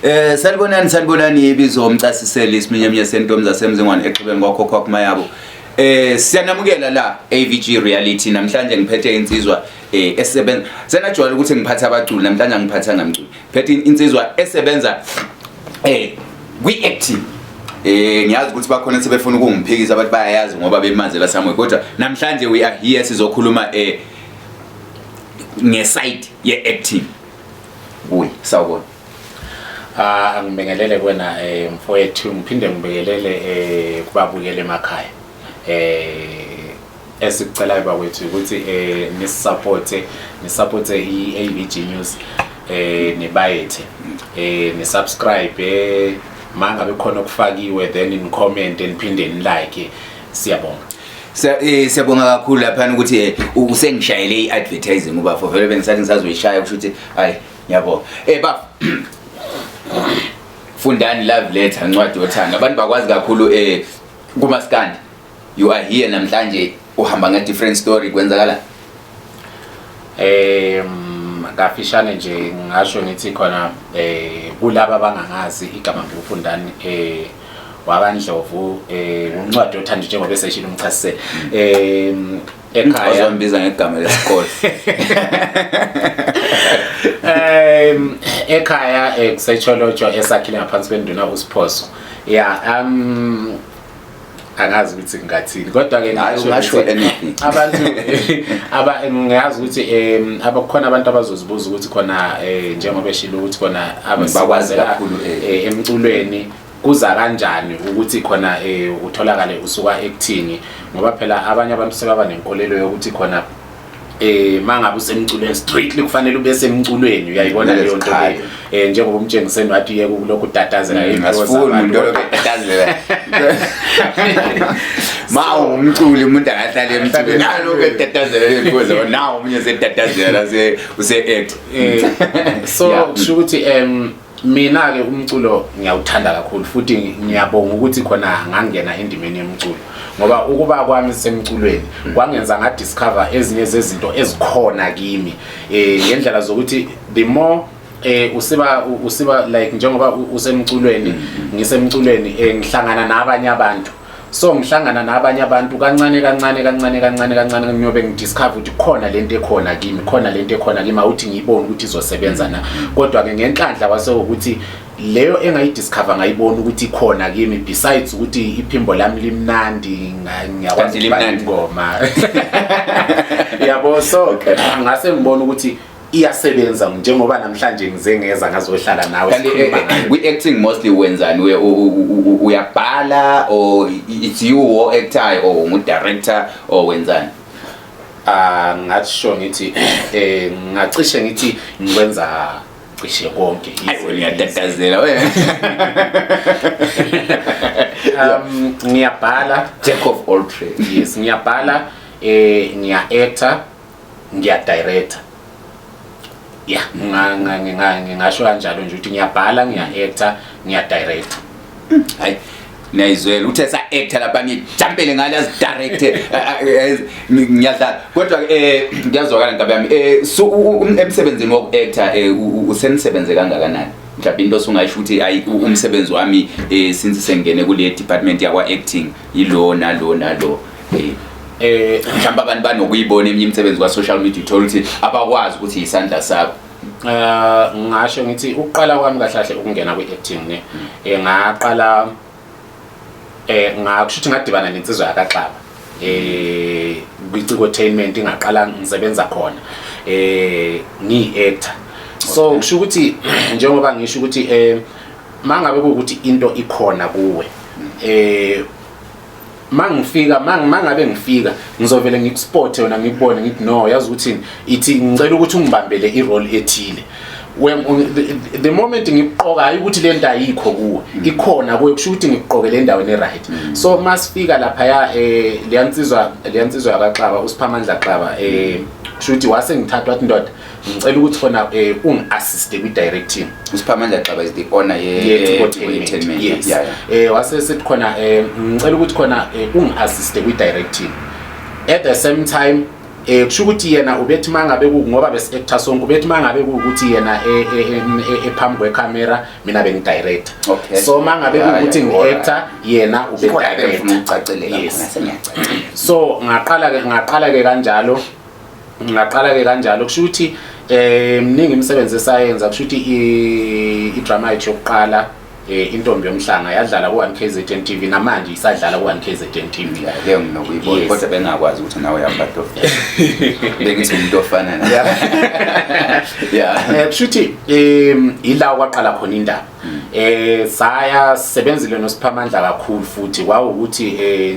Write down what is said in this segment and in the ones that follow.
Salibonani, salibonani. Ibizo umcasiseli isiminyeminya sentombi zasemzingwane exhibeni kwakhokho kumayabo. Siyanamukela la AVG Reality. Namhlanje ngiphethe insizwa esebenza. Senajwayele ukuthi ngiphatha abaculi, namhlanje angiphathanga mculi. Phethe insizwa esebenza kwi acting. Ngiyazi ukuthi bakhona sebefuna ukungiphikisa, abantu bayayazi ngoba bemanzela somewhere, kodwa namhlanje we are here, sizokhuluma ngeside ye acting. Kuyi sawubona. Ah, angibingelele kuwena mfowethu, ngiphinde ngibingelele kubabukela emakhaya. Esikucelayo bakwethu ukuthi nisisupport, nisupport i-AVG News, nibayethe, nisubscribe, mangabe khona okufakiwe, then ni comment, niphinde ni like. Siyabonga. Siyabonga kakhulu laphana ukuthi usengishayele i-advertising ubafo, vele bengisathi ngisazoyishaya, kusho ukuthi hayi, ngiyabonga. Baf Fundani Love Letter, incwadi yothando, abantu bakwazi kakhulu kumaskandi. You are here namhlanje, uhamba nge different story, kwenzakala? Kafishane nje ngisho ngithi khona kulaba abangangazi, igama ngiwufundani wakaNdlovu, uncwadi yothando, njengoba eseshilo umchasisele ekhaya. Ozombiza ngegama lesikole. Ekhaya kuseCholotsho, esakhile ngaphansi kwenduna uSiphoso. Yeah, angazi ukuthi ngingathini, kodwa ke Hayi, ungasho anything. Abantu aba ngiyazi ukuthi abakhona abantu abazozibuza ukuthi khona njengoba eshilo ukuthi khona Bakwazi abasebenzela kakhulu. Emculweni, kuza kanjani ukuthi khona utholakale usuka acting? Ngoba phela abanye abantu sebaba nenkolelo yokuthi khona mangabe usemculweni, strictly kufanele ube semculweni, uyayibona Kumele leyo nto zikhale. leyo. Njengoba umtshengiseni wathi yeke kulokhu utatazela iy'mpilo Asifuni zabantu. umuntu olokhu etatazela. Ma umculi, umuntu angahlala emculweni, nalokhu etatazela ley'nto, nawo omunye setatazela use-act. So kusho ukuthi mina ke umculo ngiyawuthanda kakhulu, futhi ngiyabonga ukuthi khona ngangena endimeni yomculo, ngoba ukuba kwami semculweni kwangenza ngadiscover ezinye zezinto ezikhona kimi ngendlela zokuthi the more usiba like njengoba usemculweni, ngisemculweni, ngihlangana nabanye abantu. So ngihlangana nabanye abantu kancane kancane kancane kancane kancane, ngiyobe ngidiscover ukuthi khona lento ekhona kimi, khona lento ekhona kimi, awuthi ngiyibone ukuthi izosebenza na. Kodwa ke ngenhlanhla kwase ukuthi leyo engayidiscover, ngayibona ukuthi ikhona kimi, besides ukuthi iphimbo lami limnandi, ngiyakwazi Kanti ukubhala limnandi. ingoma, yabo. So ngase ngibona ukuthi iyasebenza, njengoba namhlanje ngize ngeza ngazohlala nawe, Kanti sikhuluma ngayo. Kwi-acting mostly wenzani? Uyabhala or it's you o-actayo or ungu-director or wenzani? Ah, ngathi sho ngithi ngacishe ngithi ngikwenza cishe konke. Hayi wena, uyatatazela wena. Ngiyabhala. Jack of all trades. Yes, ngiyabhala, ngiya actor, ngiya director. Yeah, ngingasho kanjalo nje ukuthi ngiyabhala, ngiya actor, ngiya director. Hayi, niyayizwela, uthe sa actor lapha, ngijampele ngale azidirect, ngiyadlala, kodwa ngiyazwakala nkabi yami. So emsebenzini woku-actor usenisebenze kangakanani? Mhlawumbe into osungayisho ukuthi ayi, umsebenzi wami since sengene kule department yakwa acting yilo nalo nalo. Mhlawumbe abantu banokuyibona eminye imisebenzi kwa social media, uthola ukuthi abakwazi ukuthi isandla sakho. Ngasho ngithi ukuqala kwami kahle kahle ukungena kwi-acting ne, ngaqala ngakusho ukuthi ngadibana nensizwa yakaXaba kwi-Ciko-tainment, ngaqala ngisebenza khona ngiyi-actor. So kusho ukuthi njengoba ngisho ukuthi mangabe kuwukuthi into ikhona kuwe, mangifika, mangabe ngifika, ngizovele ngikuspot yona, ngikubone, ngithi no, yazi ukuthi ithi ngicela ukuthi ungibambele i-role ethile. The moment ngikuqoka, hayi ukuthi le nto ayikho kuwe, ikhona kuwe, kusho ukuthi ngikuqokele endaweni e-right. So masifika laphaya, leyansizwa yakaXaba, uSiphamandla Xaba, kusho ukuthi wase ngithatha, wathi, "Ndoda, ngicela ukuthi khona ungi-assiste kwi-directing." USiphamandla Xaba is the owner ye Ye-Entertainment. Entertainment. Yes. Wase sithi khona ngicela ukuthi khona ungi-assiste kwi-directing at the same time. Kusho ukuthi yena ubethi mangabe ngoba besi-actor sonke, ubethi mangabe kuwukuthi yena ephambi kwekhamera, mina bengi-director. So mangabe kuwukuthi ngi-actor, yena ube-director. Ucaceleka. Yes. Khona sengiyacacela. So ngaqala ke kanjalo. Kusho ukuthi mningi imisebenzi esayenza. Kusho ukuthi i-drama yethu yokuqala, Intombi Yomhlanga, yadlala ku-1 KZN TV, namanje isadlala ku-1 KZN TV. Ya, leyo nginokuyibona. Kodwa bengakwazi ukuthi nawe uyapart of that, bengithi umuntu ofana naye, yeah. Kusho ukuthi ila kwaqala khona indaba. Saya sisebenzile noSiphamandla kakhulu futhi kwawukuthi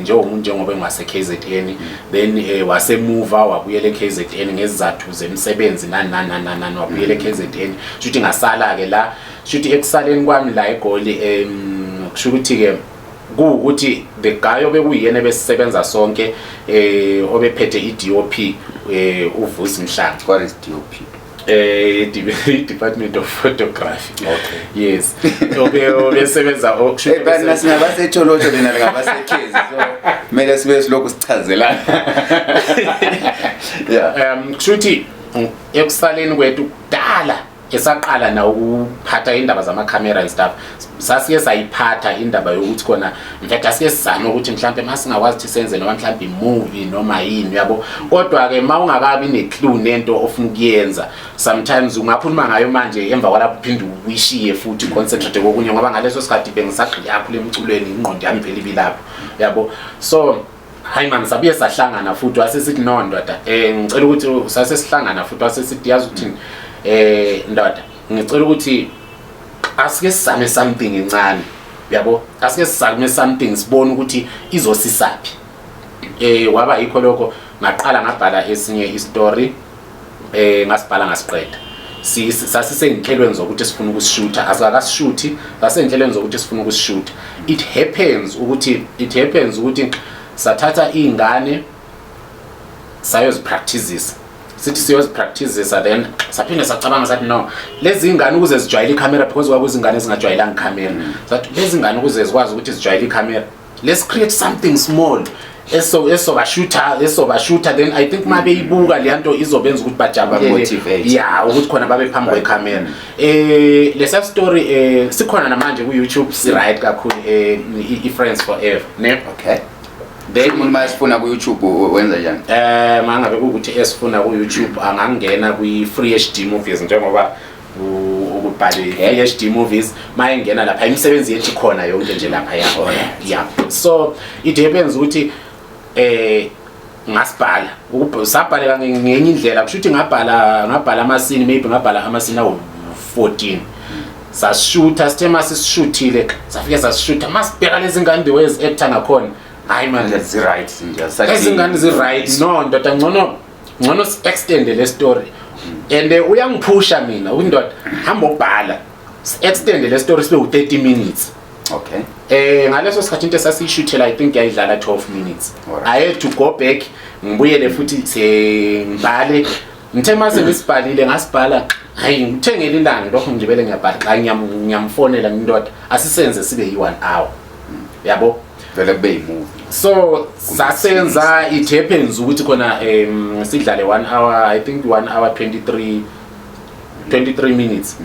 njengomuntu njengoba engwase KZN, then wasemuva wabuyela eKZN ngezizathu zemsebenzi, nani nani nani nani, wabuyela eKZN. Kusho ukuthi ngasala ke la. Kusho ukuthi ekusaleni kwami la eGoli, kusho ukuthi ke kuwukuthi the guy obekuyena besisebenza sonke, obephethe i-DOP, uVusi Mhlanga. What is DOP? Department of Photography. Okay. Yes, obesebenza Hey bana, singabaseTsholotsho, lina lingabaseKhezi, so kumele sibe silokhu sichazelana, yeah. Kusho ukuthi ekusaleni kwethu kudala, esaqala na ukuphatha indaba zamakhamera and stuff, sasike sayiphatha indaba yokuthi khona, in fact, asike sizame ukuthi mhlambe masingakwazi ukuthi senze noma mhlambe imovie noma yini, uyabo. Kodwa ke mawungakabi neclue nento ofuna ukuyenza, sometimes ungakhuluma ngayo manje, emva kwalapho uphinde uyishiye futhi concentrate kokunye, ngoba ngaleso sikhathi bengisagxile kakhulu emculweni, ingqondo yami vele ibilapho, uyabo. So hayi man, sabuye sahlangana futhi, wasesithi, "No ndoda, ngicela ukuthi," sase sihlangana futhi, wasesithi, "Yazi ukuthi ndoda, ngicela ukuthi asike sizame something encane, uyabo, asike sizame something sibone ukuthi izosisaphi." Waba yikho lokho, ngaqala ngabhala esinye istory, ngasibhala ngasiqeda. Sasisey'nhlelweni zokuthi sifuna ukusishutha, asikakasishuthi, sasey'nhlelweni zokuthi sifuna ukusishutha. It happens ukuthi sathatha iy'ngane sayozipracticisa, sithi siyozipracticisa, then saphinde sacabanga sathi, no, lezi ngane ukuze zijwayele ikhamera, because kwakuzingane ezingajwayelanga ikhamera, sathi lezi ngane ukuze zikwazi ukuthi zijwayele ikhamera, let's create something small eso esobashutha, then I think uma beyibuka leya nto izobenza ukuthi bajabulele. Ba-motivate. Ya, ukuthi khona babe phambi kwekhamera. Lesa story sikhona namanje ku YouTube, si right kakhulu, i Friends Forever, ne? Okay. Then umuntu mayesifuna ku YouTube wenza njani? Mangabe kuwukuthi esifuna ku YouTube, angangena kwi Free HD Movies, njengoba ukubhale Free HD Movies. Mayengena lapha, imisebenzi yethu khona yonke nje lapha, ya. Yeah, so it happens ukuthi ngasibhala, sabhaleka ngenye indlela. Kusho ukuthi ngabhala amasini, maybe ngabhala amasini awu 14. Sasishutha, sithe masisishuthile, safike sasishutha, masibheka lezi ngane, the way actor ngakhona, hayi man. Zi-right nje? Ezingane zi-right. No ndoda, ngcono si-extende le story. And uyangiphusha mina ukuthi, ndoda, hamba obhala, si-extende le story sibe u-30 minutes. Ngaleso sikhathi into esasiyishuthela, I think yayidlala 12 minutes. Alright. I had to go back, ngibuyele futhi sengibhale. Ngithe mase ngisibhalile, ngasibhala, hayi, ngithengele ilanga lokho ngibele ngiyabhala xa ngiyamfonela, ngindoda, asisenze sibe yi-1 hour, yabo. Vele kube yimovie. So sasenza. It happens ukuthi khona sidlale 1 hour, I think 1 hour 23 minutes.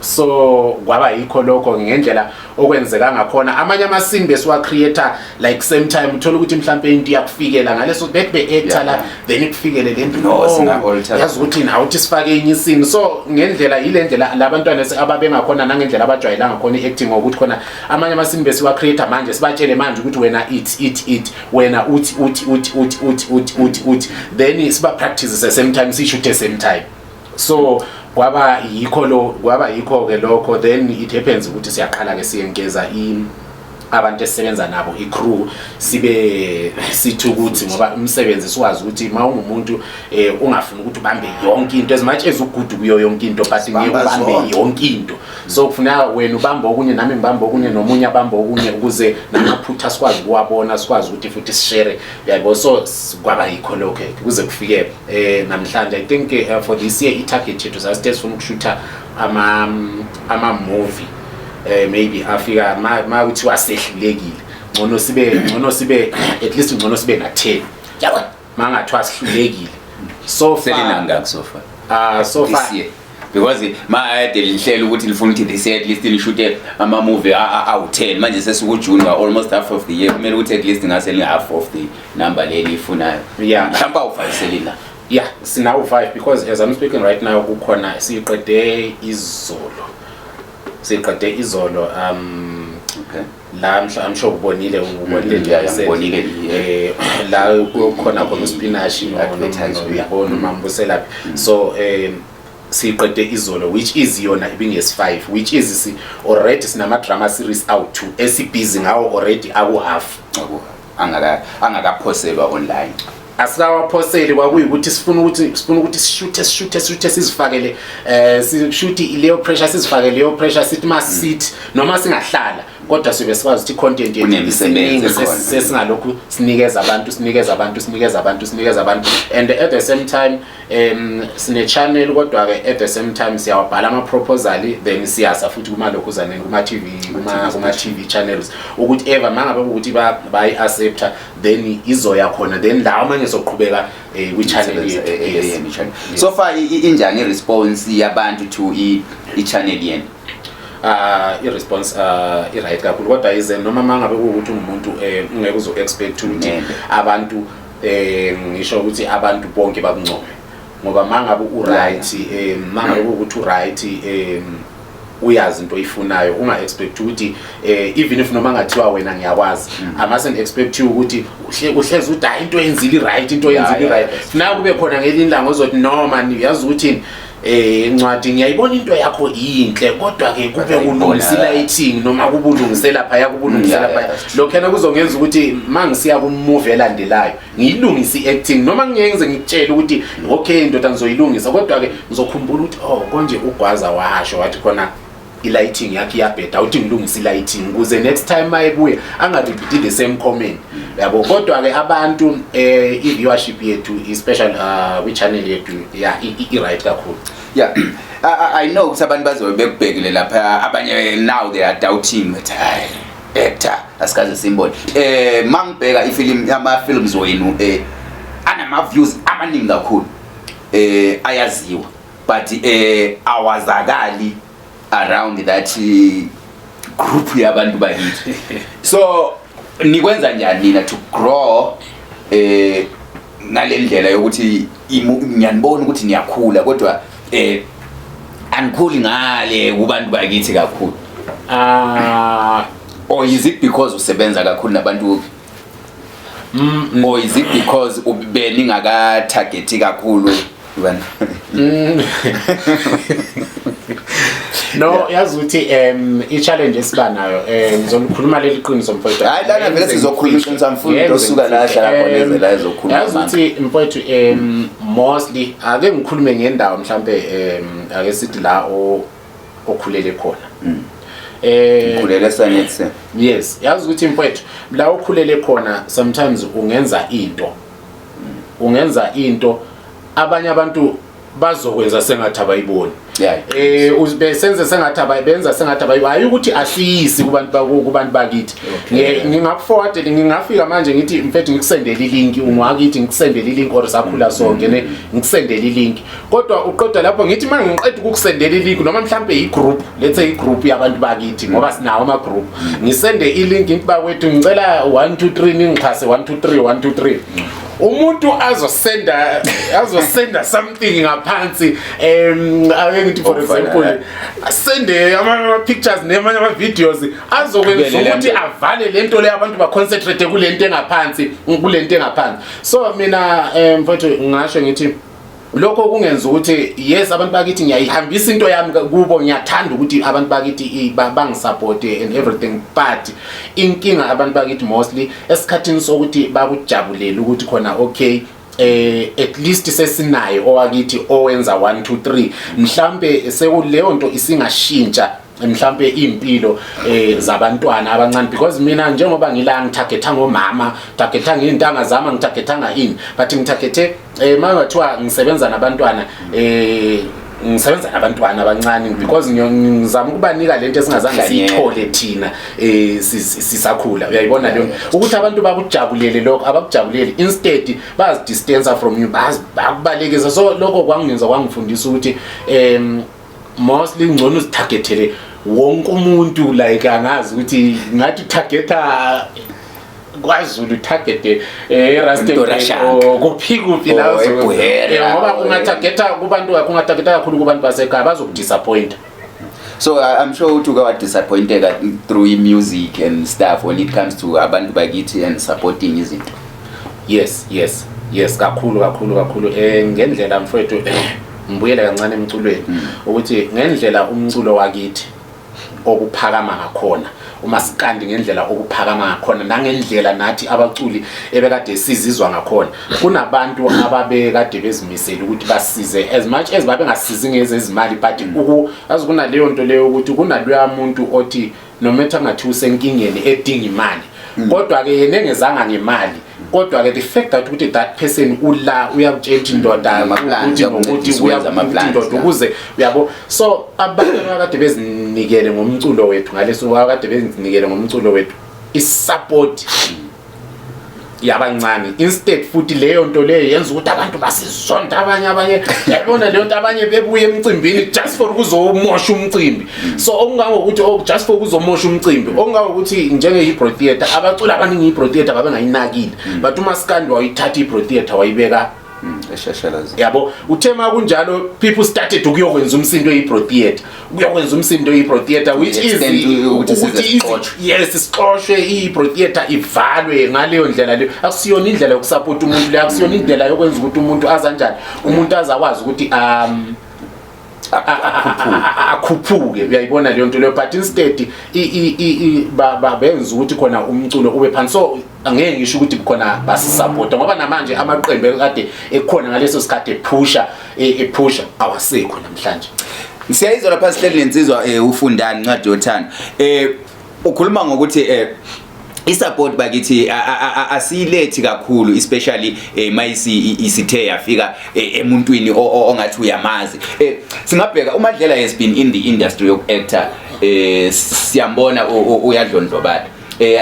So kwaba yikho lokho ngendlela okwenzeka ngakhona. Amanye amasini besiwa creator like same time, uthola ukuthi mhlambe into iyakufikela ngaleso bethi be-actor la, then ikufikele lento. No, singa-alter. Yazi ukuthi nawe uthi sifake enye isini. So ngendlela yile ndlela labantwana ababengakhona nangendlela abajwayelanga khona i-acting, ngokuthi khona amanye amasini besiwa creator manje, sibatshele manje ukuthi wena it it it, wena uthi uthi uthi uthi uthi uthi uthi uthi, then siba practice same time, sishuthe same time. So kwaba yikho ke lokho. Then it happens ukuthi siyaqala ke siyengeza abantu esisebenza nabo, i-crew, sibe sithi ukuthi ngoba umsebenzi siwazi ukuthi uma ungumuntu ungafuni ukuthi ubambe yonke into, as much as ugudu kuyo yonke into, but ngeke Sibamba ubambe zonke. yonke into. So kufuneka wena ubambe okunye, nami ngibambe okunye, nomunye abambe okunye, ukuze namaphutha sikwazi ukuwabona, sikwazi ukuthi futhi sishare, yabo. So kwaba yikho lokho ke kuze kufike namhlanje. I think for this year i-target yethu sasithe sifuna ukushutha ama movie maybe afika ma kuthiwa sehlulekile, ngcono sibe at least ngcono sibe na 10, yabo, mangathiwa sihlulekile. So far Selinangaki so far? So far This year, because ma ade lihlela ukuthi lifuna ukuthi this year at least lishute ama-movie awu-10. Manje sesiku-June, we are almost half of the year. Kumele ukuthi at least ngase half of the number leli ifunayo. Mhlawumbe awu-5 selina. Yeah, sinawo 5, because as I'm speaking right now kukhona siqede izolo. La mhla, I'm sure ubonile nje. Yeah, ngibonile, yeah. La kukhona khona uspinashi no Advertise, yeah. Uyabona uMambuselaphi. So siqede izolo, which is yona ibingesi 5, which is already sinama drama series out 2 esibhizi ngawo already, aku half. Angakaphoselwa online. Asikawaphoseli. Kwakuyikuthi sifuna ukuthi sishuthe sizifakele, sishuthi leyo pressure, sizifakele leyo pressure, sithi masithi noma singahlala kodwa sibe sikwazi ukuthi content yethu Kunemisebenzi isiningi, ekhona. Sesingalokhu sinikeza abantu, sinikeza abantu, sinikeza abantu, sinikeza abantu. And at the same time sine channel, kodwa ke at the same time siyawabhala ama proposal, then siyasa futhi kumalokhuzaneni, kuma TV, kuma TV channels, ukuthi ever mangabe ukuthi bayi accepta, then izoya khona, then lawa manje soqhubeka kwi channel yethu. Yes. Yenu channel. So far injani i-response yabantu to i-channel yenu? I-response i-right kakhulu, kodwa ize noma mangabe kuwukuthi ungumuntu ungeke uzo expect ukuthi Nene. abantu, ngisho ukuthi abantu bonke bakuncome, ngoba mangabe u-right, mangabe kuwukuthi u-right, uyazi into oyifunayo, unga expect ukuthi even if noma ngathiwa wena ngiyakwazi, I mustn't expect you ukuthi uhlezi uthi, "Hayi, into yenzile right, into yenzile right." Na kube khona ngelinye ilanga ozothi, "No man, yazi ukuthi incwadi ngiyayibona into yakho inhle, kodwa ke kube Bayayibona. Ulungisa lighting noma kube ulungise lapha, yakubulungise lapha." That's Lokhana kuzongenza ukuthi mangisiya ku-movie elandelayo ngiyilungise i-acting, noma ngiyenze ngikutshele ukuthi, "Okay ndoda, ngizoyilungisa," kodwa ke ngizokhumbula ukuthi, "Oh, konje ugwaza washo wathi khona i-lighting yakhe iyabheda, uthi ngilungise i-lighting," ukuze next time mayebuye angarepeat the same comment, yabo. Kodwa ke abantu, i-viewership yethu, especially kwi-channel yethu, yeah, i-right kakhulu. Yeah, I know ukuthi abantu bazobe bekubhekile lapha. Abanye now they are doubting ukuthi, "Hayi, actor asikaze simbone." Mangibheka ifilm, ama films wenu anama views amaningi kakhulu, ayaziwa, but awazakali around that group yabantu bakithi. So nikwenza njani nina to grow ngalendlela yokuthi ngiyanibona ukuthi niyakhula, kodwa anikhuli ngale kubantu bakithi kakhulu? Or is it because usebenza kakhulu nabantu, or is it because beningaka targeti kakhulu wena? No, yazi ukuthi i-challenge esiba nayo, ngizolikhuluma leli qiniso, mfowethu. Hayi, lana vele sizokhuluma iqiniso, angifuni umuntu osuka la ahlala khona eze la ezokhuluma Yazi amanga. ukuthi mfowethu, mostly ake ngikhulume ngendawo, mhlambe ake sithi la okhulele khona. Khulele sanethe. Yes, yazi ukuthi mfowethu, la ukhulele khona sometimes ungenza into abanye abantu bazokwenza sengathi abayiboni. Uzibe senze sengathi abayibenza, sengathi abayi, hayi ukuthi asiyisi kubantu bakithi. Ngingakuforward, ngingafika manje ngithi, "Mfethu, ngikusendele ilink, ungwakithi, ngikusendele ilink," or sakhula sonke ne, ngikusendele ilink, kodwa uqeda lapho ngithi uma ngiqeda ukukusendela ilink, noma mhlambe i-group, let's say i-group yabantu bakithi, ngoba sinawo ama-group, ngisende ilink, ngithi, "Bakwethu, ngicela 1 2 3 ningixhase 1 2 3 1 2 3," umuntu azosenda something ngaphansi, ake ngithi for Okufana, example, asende ama pictures nemanye ama videos azokwenza Kube le ukuthi avale lento le, abantu baconcentrate kulento engaphansi. So mina, mfowethu, ngingasho ngithi lokho kungenza ukuthi, yes, abantu bakithi ngiyayihambisa into yami kubo, ngiyathanda ukuthi abantu bakithi bangisupport and everything, but inkinga abantu bakithi mostly esikhathini sokuthi bakujabulele ukuthi khona, okay, at least sesinaye owakithi owenza 1 2 3, mhlambe sekuleyo nto isingashintsha mhlambe impilo zabantwana abancane, because mina njengoba ngila ngitargetha ngomama, targetha ngintanga zami, ngitargethanga ini, but ngitargethe mangathiwa ngisebenza nabantwana. Ngisebenza nabantwana abancane because ngizama ukubanika lento esingazange siyithole thina sisakhula. Uyayibona leyo ukuthi abantu bakujabulele lokho, abakujabuleli, instead bayazi-distance from you, bakubalekisa. So lokho kwangenza kwangifundisa ukuthi mostly ngcono uzitargethele wonke umuntu. Like, angazi ukuthi ngathi targeta KwaZulu, target eRustenburg or kuphi kuphi la, ngoba ungatargeta kubantu, ungatargeta kakhulu kubantu basekhaya, bazokudisappointa. So I'm sure ukuthi uke wadisappointeka through music and stuff when it comes to abantu bakithi and supporting izinto. Yes, kakhulu kakhulu kakhulu. Ngendlela, mfowethu, ngibuyele kancane emculweni, ukuthi ngendlela umculo wakithi okuphakama ngakhona, umasikandi, ngendlela okuphakama ngakhona nangendlela nathi abaculi ebekade sizizwa ngakhona, kunabantu ababekade bezimisele ukuthi basize, as much as babengasizi ngezezimali, but azi kunaleyo nto leyo ukuthi kunaloya muntu othi noma ethi angathi usenkingeni edinga imali, kodwa-ke yena engezanga ngemali, kodwa-ke the fact that ukuthi that person ula uyakutshela ukuthi indoda Ama-plans, ukuthi nokuthi uyakuncedisa ukwenza ama-plans, indoda ukuze uyabo. So abantu abakade bezinikele ngomculo wethu ngaleso, abakade bezinikele ngomculo wethu, isupport yabancane. Instead futhi leyo nto leyo yenza ukuthi abantu basizonda abanye, yabona leyo nto, abanye bebuye emcimbini just for ukuzomosha umcimbi. So okungangokuthi, oh, just for ukuzomosha umcimbi, okungangokuthi njenge-Hebrew Theatre, abaculi abaningi i-Hebrew Theatre babengayinakile, but umaskandi wayithatha i-Hebrew Theatre wayibeka Eshashalazi. Yabo, uthe ma kunjalo, people started ukuyokwenza umsindo e-Hebrew Theatre, ukuyokwenza umsindo e-Hebrew Theatre, which is Extent ukuthi size ukuthi sixoshwe. Yes, sixoshwe, i-Hebrew Theatre ivalwe ngaleyo ndlela leyo. Akusiyona indlela yokusupport umuntu leyo, akusiyona indlela yokwenza ukuthi umuntu azanjani, umuntu azakwazi ukuthi akhuphuke. Uyayibona leyo nto leyo? But instead benza ukuthi khona umculo ube phansi. So angeke ngisho ukuthi khona basisupporta, ngoba namanje amaqembu ekade ekhona ngaleso sikhathi ephusha awasekho namhlanje. Siyayizwa lapha, sihleli nensizwa uFundani Ncwadi Yothando. Ukhuluma ngokuthi isupport bakithi asiyilethi kakhulu, especially mayisi isithe yafika emuntwini ongathi uyamazi. Singabheka uMadlela has been in the industry of actor, siyambona uyadlondlobala.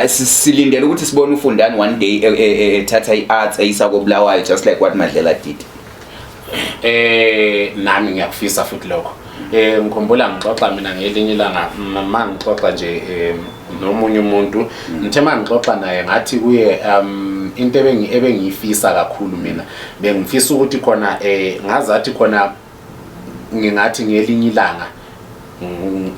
Silindele ukuthi sibone uFundani one day ethatha i-arts eyisa koBulawayo, just like what Madlela did. Nami ngiyakufisa futhi lokho. Ngikhumbula ngixoxa mina ngelinye ilanga, ma ngixoxa nje nomunye umuntu, ngithe ma ngixoxa naye ngathi kuye into ebengiyifisa kakhulu mina, bengifisa ukuthi khona ngazathi khona ngingathi ngelinye ilanga,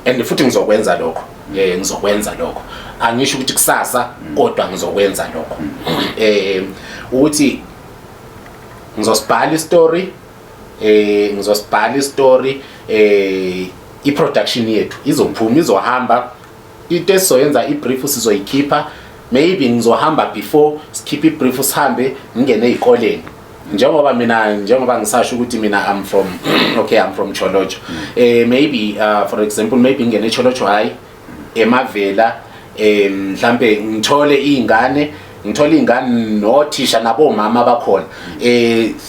and futhi ngizokwenza lokho, ngizokwenza lokho, angisho ukuthi kusasa, kodwa ngizokwenza lokho, ukuthi ngizosibhala istory, ngizosibhala istory, i-production yethu izophuma, izohamba. Into esizoyenza, i-brief sizoyikhipha, maybe ngizohamba before sikhiphe i-brief, sihambe ngingene ey'koleni, njengoba mina, njengoba ngisasho ukuthi mina I'm from, okay, I'm from Tsholotsho. Maybe for example, maybe ngingene eTsholotsho High, eMavela, mhlambe ngithole izingane, ngithole izingane nothisha nabomama abakhona,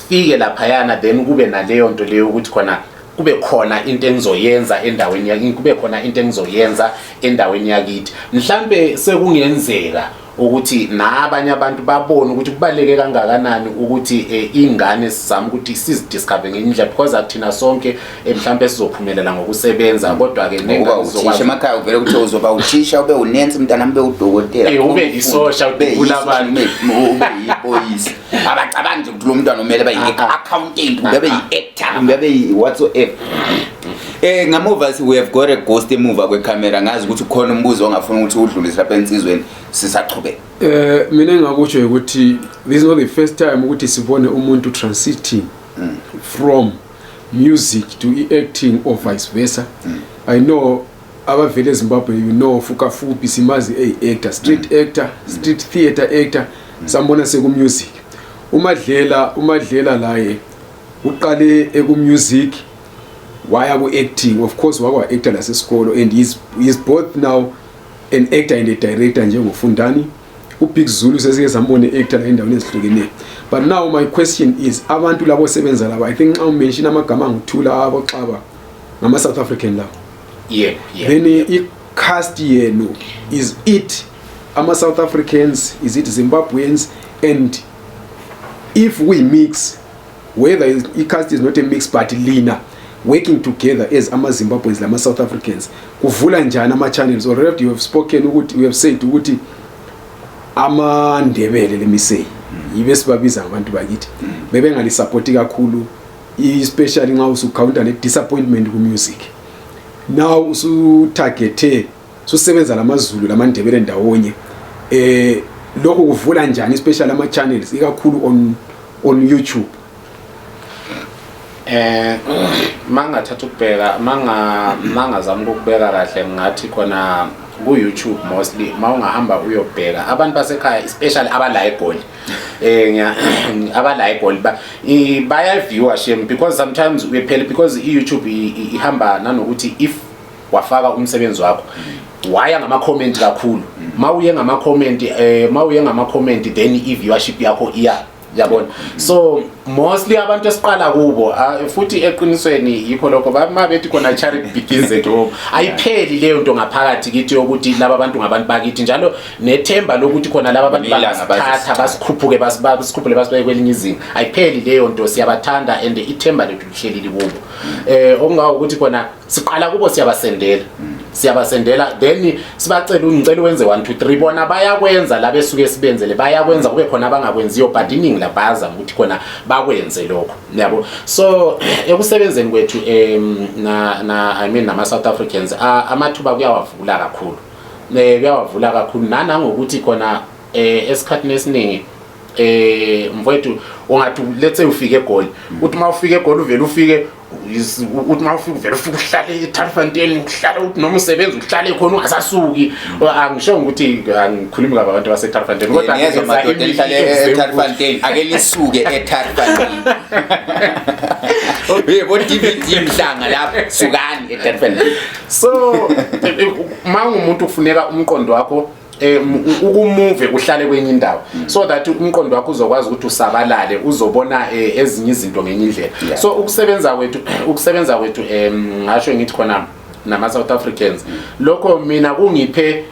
fike laphayana, then kube naleyo nto leyo ukuthi khona kube khona into engizoyenza endaweni yakithi, kube khona into engizoyenza endaweni yakithi. Mhlambe sekungenzeka ukuthi nabanye abantu babone ukuthi kubaluleke kangakanani ukuthi ingane sizame ukuthi sizidiscover ngenye indlela, because akuthina sonke mhlambe sizophumelela ngokusebenza, kodwa ke ngokuba uthisha emakhaya uvele ukuthi uzoba uthisha, ube unensi, mntanami, ube udokotela. Ube isosha, ube udubula abantu. Ube yipolisi. Abacabangi nje ukuthi lo mntwana umele abe yi-accountant, kumbe abe yi-actor, kumbe abe yi-whatsoever. Ngamuva we have got a ghost emuva kwecamera. Ngazi ukuthi kukhona umbuzo ongafuna ukuthi udlulise lapha ensizweni sisachubeka. Mina engakusho ukuthi this is not the first time ukuthi sibone umuntu transiting from music to acting or vice versa. I know abavele eZimbabwe, you know, Fukafupi simazi a actor, street actor, street theater actor, sambona seku music. UMadlela laye uqale eku music waya ku acting. Of course wakwa actor lasesikolo, and he's both now an actor and a director njengoFundani. uBig Zulu sesike sambone actor la endaweni ezihlukeneyo. But now my question is, abantu labo sebenza laba, I think nxa umention amagama anguthula aboxaba ngama South African lawo. Yeah. Then i-cast yenu, is it ama-South Africans, is it Zimbabweans? And if we mix, whether i-cast is not a mix, but lina working together as ama-Zimbabweans lama-South Africans, kuvula njani ama-channels? Already you have spoken ukuthi, you have said ukuthi amaNdebele lemisei yibe sibabiza ngabantu bakithi bebengalisapoti kakhulu, especially nxa usucounter ne-disappointment ku-music. Now usutargethe, susebenza lamaZulu lamaNdebele ndawonye, lokho kuvula njani, especially ama channels, ikakhulu on YouTube? Mangathatha ukubheka, mangazama ukubeka kahle, ngathi khona ku YouTube mostly mawungahamba uyobheka abantu basekhaya, especially abala eGoli, ngiya abala eGoli baya viewer shame, because sometimes uyephela, because i-YouTube ihamba nanokuthi if wafaka umsebenzi wakho waya ngama comment kakhulu, mawuye ngama comment mawuye ngama comment, then i-viewership yakho iya, yabona. So mostly abantu esiqala kubo, futhi eqinisweni yikho lokho ma bethi khona charity begins at home. Ayipheli leyo nto ngaphakathi kithi yokuthi laba bantu ngabantu bakithi, njalo nethemba lokuthi khona laba bantu Ilanga bangasithatha basikhuphuke, basikhuphule, basibeke kwelinye izinga. Ayipheli leyo nto, siyabathanda and ithemba lethu lihleli likubo. Okungawo ukuthi khona siqala kubo, siyabasendela, siyabasendela, then sibacela, ngicela wenze 1 2 3, bona bayakwenza. La besuke sibenzele bayakwenza, kube khona abangakwenziyo, but iningi labayazama ukuthi khona bakwenze lokho, yabo. So ekusebenzeni kwethu na I mean nama South Africans, amathuba kuyawavula kakhulu, kuyawavula kakhulu, nanangokuthi khona esikhathini esiningi, mfowethu, ungathi let's say ufike eGoli, uthi mawufika eGoli uvele ufike uthi mawufika uvele ufike uhlale eTarfontein, uhlale, uthi noma usebenza uhlale khona ungasasuki. Angisho ukuthi angikhulumi kabi abantu baseTarfontein, kodwa niyezwa ngenza madoda elihlale example. eTarfontein, ake lisuke eTarfontein. Yebo, DVD Mhlanga lapho, sukani eTarfontein. So ma ungumuntu kufuneka umqondo wakho ukumove, uhlale kwenye indawo so that umqondo wakho uzokwazi ukuthi usabalale, uzobona ezinye izinto ngenye indlela. So ukusebenza kwethu ngasho ngithi khona nama South Africans, lokho mina kungiphe,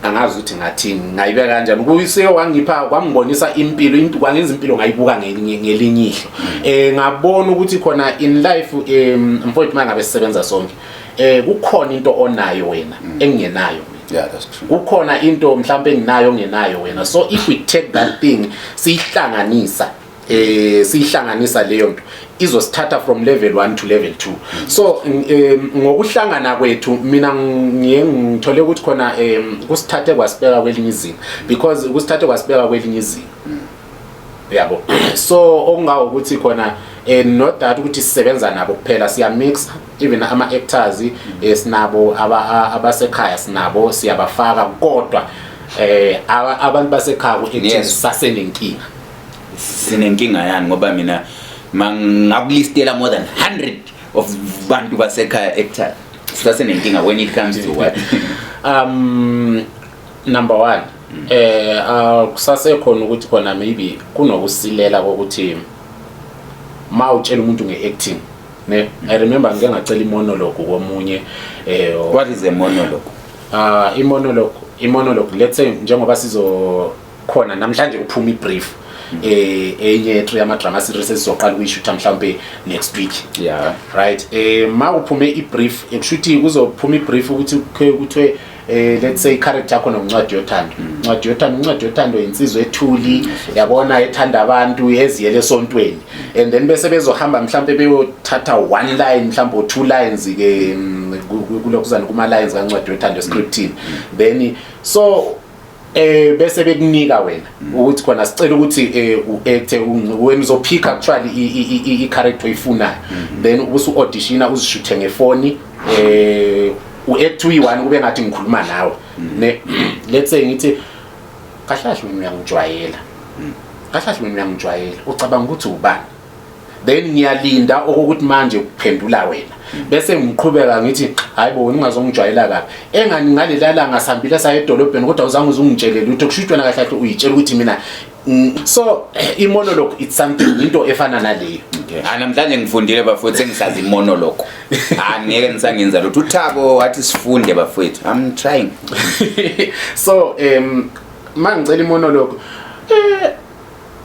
angazi ukuthi ngathini, ngayibeka kanjani, kuyisike wangipha, kwangibonisa impilo, kwangenza impilo ngayibuka ngelinye ihlo. Ngabona ukuthi khona in life, mfowethu, mangabe sisebenza sonke, kukhona into onayo wena engingenayo mina. Yeah, that's true. Kukhona into mhlawumbe enginayo ongenayo wena. So if we take that thing siyihlanganisa, leyo nto izosithatha from level 1 to level 2. So ngokuhlangana kwethu, mina ngiye ngithole ukuthi khona kusithathe kwasibeka kwelinye izinga, because kusithathe kwasibeka kwelinye izinga, yabo. So okungawo ukuthi khona not that ukuthi sisebenza nabo kuphela, siya mix even ama actors, sinabo abasekhaya, sinabo, siyabafaka, kodwa abantu basekhaya ku acting sasenenkinga. Sinenkinga yani? Ngoba mina mangakulistela more than 100 of bantu basekhaya actor. Sisasenenkinga when it comes to what? Number 1, kusasekhona ukuthi khona maybe kunokusilela kokuthi ma utshela umuntu ngeacting, ne. I remember ngike ngacela imonologue komunye. What is a monologue? Imonologue, let's say njengoba sizo khona namhlanje kuphuma ibrief, enye yethu yama drama series esizoqala ukuyishutha mhlawumbe next week. Right, ma kuphume ibrief, ekushuthi kuzophuma ibrief ukuthi kuthiwe let's say character yakho noncwadi yothando, incwadi yothando, incwadi yothando insizwe ethuli, yabona, ethanda abantu, eziyele esontweni, and then bese bezohamba mhlambe beyothatha one line mhlambe or two lines ke kulokuzana kuma lines kancwadi yothando scriptini. Then so bese bekunika wena ukuthi khona sicela ukuthi uacte wena, uzopick actually i character oyifunayo, then ubusu auditiona, uzishuthe ngefoni, uact uyi-one, kube ngathi ngikhuluma nawe, ne. Let's say ngithi, "Kahle kahle wena uyangijwayela, kahle kahle wena uyangijwayela, ucabanga ukuthi ubani?" Then ngiyalinda okokuthi manje kuphendula wena, bese ngiqhubeka ngithi, "Hayi bo, wena ungazongijwayela kabi engani ngalela langa sihambile saya edolobheni, kodwa uzange uzungitshelele ukuthi kusho ukuthi wena kahle kahle uyitshela ukuthi mina." So i-monologue, it's something, into efana naleyo. Okay. Ah, namhlanje ngifundile bafowethu, sengisazi i-monologue. Ah, ngeke nisangenza lutho. UThabo wathi sifunde bafowethu. I'm trying. So mangicela i-monologue,